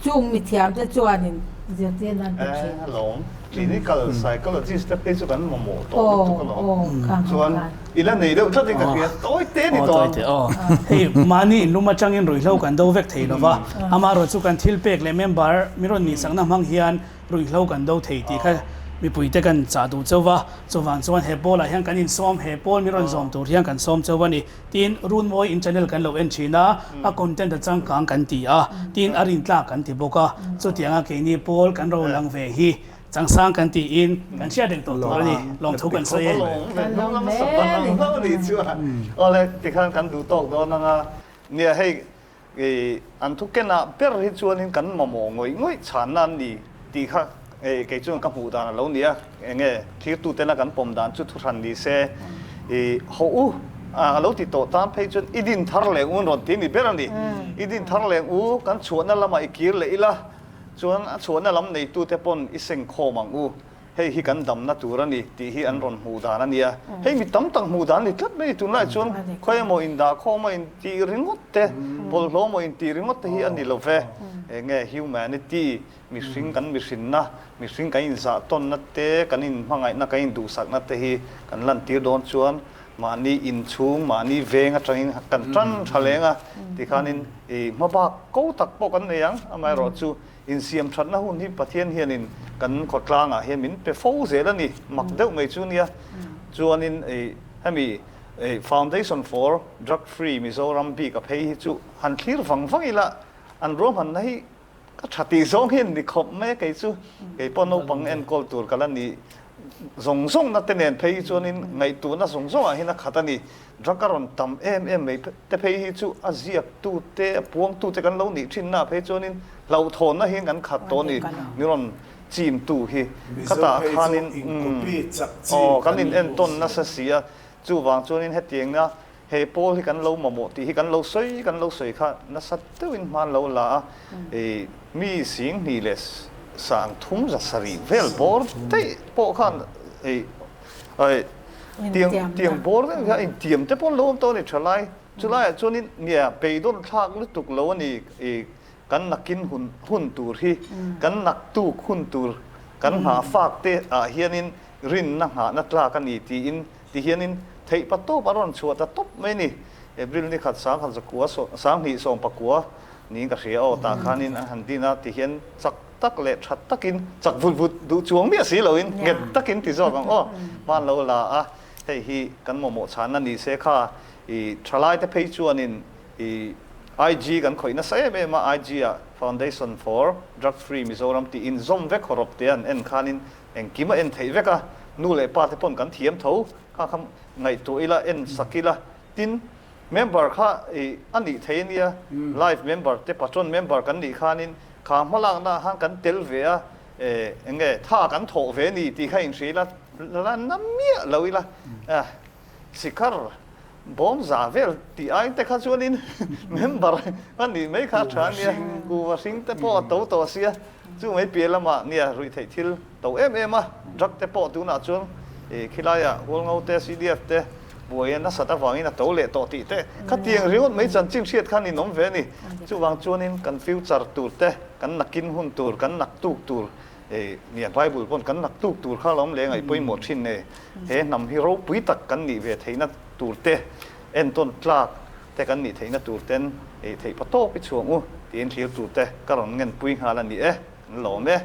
chung mi thiam te chuanin zirtir nan pe thin. Eh alawm, clinical psychologist te phei chu kan mamawh tawh lutuk alawm. Chuan i la nei deuh tlat in ka hria, tawi te ni tawh ang. Aw hei mahni inlum atangin ruihhlo kan do vek thei lova, amaherawhchu kan thil pek leh member min rawn nihsakna hmang hian ruihhlo kan do thei tih kha mipuite kan chah duh chauh va, chuvang chuan he pawlah hian kan insawm, he pawl min rawn zawm tur hian kan sawm chauh a ni. Tin, Runmawi in channel kan lo en thin a, a content a changkang kan ti a, tin a rintlak kan ti bawk a, chutianga keini pawl kan ro lang ve hi changsang kan tiin kan hriat reng tawh tur a ni, lawmthu kan sawi e. Lawm ve, hnung lama sapan ang hlauh a nih chuan awle tikhan kan duh tawk dawn ang a, nia hei I an thu kenah ber hi chuanin kan mamawh ngawih ngawih chhanna an ni tih kha kei chuan ka hmuh dan a lo ni a, enge thirtutena kan pawm dan chu thuhran ni se i hawh u a lo ti tawh tan phei chuan i din thar leng u an rawn ti ni ber a ni. I din thar leng u kan chhuahna lamah i kir leh ila chuan a chhuahna lam neitute pawn i sengkhawm ang u. Hei hi kan damna tur a ni tih hi an rawn hmuh dan a nia. Hei mi tam tak hmuh dan a ni tlat mai a ni. Tunlai chuan khawi emaw indahkhawm a intih ringawt te, bawlhhlawh emaw intih ringawt te hi a ni lo ve. Eng nge humanity, mihring kan mihrinna, mihring kan inzahtawnna te, kan inhmangaihna, kan induhsakna te hi kan lantir dawn chuan mahni inchhung, mahni veng atangin kan tan tha leng a. Tikhanin i hmabak ko tak pawh kan nei ang. Amaherawhchu Insiam thatna hun hi Pathian hianin kan khawtlangah hian min pe fo zel a ni, mak deuh mai chu nia. Chuanin hemi Foundation for Drug Free Mizoram bik a phei hi chu han thlir vang vang ila an ruahmanna hi ka tha tih zawng hian ni khawp mai a kei chu. Kei pawh naupang enkawl tur ka la ni zawng zawng na te nen phei hi chuanin ngaihtuahna zawng zawngah hian a khat a ni. Drug a rawn tam em em mai te phei hi chu a ziaktu te, a puangtu te kan lo nih thin na phei chuanin hlauhthawnna hian kan khat tawh a ni, min rawn chimtu hi. Khatah khanin aw kan in entawn nasa si a, chuvang chuanin hetiangna he pawl hi kan lo mamawh tih hi kan lo sawi kan lo sawi kha nasa deuhin hman lo la a, mi 20,000 leh 30,000 vel bawr daih pawh khan. Ei ai tiang tiang bawr vel kha intiam te pawh an lo awm tawh a ni thalai. Chulaiah chuanin nia beidawn thlak lutuk lo a ni i kan nakin hun hun tur hi kan naktuk hun tur kan nghah fak te ah hianin rinna nghahna tlak a ni tiin ti hianin theih pa tawp a rawn chhuah ta tawp mai a ni. April ni khat sangkhat zakua sanghnih sawmpakua niin ka hria aw tah khanin an han din a ti hian chak tak leh tha takin chak vut vut duh chuang miah si loin nghet takin ti zawk ang aw hman lo la a hei hi kan mamawh chhanna ni se kha i thalaite phei chuanin i IG kan khawih nasa em em a IG ah Foundation for Drug Free Mizoram tih inzawm vek hawrawp te an en khanin engkim a en theih vek a nu leh pa te pawn kan thiam tho kha kha ngaihtuah ila en sak ila Tin, member kha i a nih thei a nia, life member te patron member kan nih khanin kha hmalakna ah khan kan tel ve a, eh eng nge tha kan thawh ve ni tih kha inhria ila, la na miah lo ila, eh sikar bawm za vel tih ai te kha chuanin member a nih mai kha a tha a nia, kuva hring te pawh a to tawh sia, chu mai piah lamah nia ruihtheih thil to em em a, drug te pawh tunah chuan ih khilaiah Hualngo te, CDF te buai a nasat avangin a to leh tawh tih te khatiang ringawt mai chanchin hriat khan in awm ve a ni. Chuvang chuanin kan future tur te, kan nakin hun tur, kan naktuk tur ih nia Bible pawn kan naktuk tur kha lo awm leh ngaih pawimawh thin e. He hnam hi ropui tak kan nih ve theihna tur te, entawn tlak te kan nih theihna tur ten ih theih pa tawp i chhuang u tiin thlir tur te ka rawn ngenpui nghal a ni e, kan lawm e.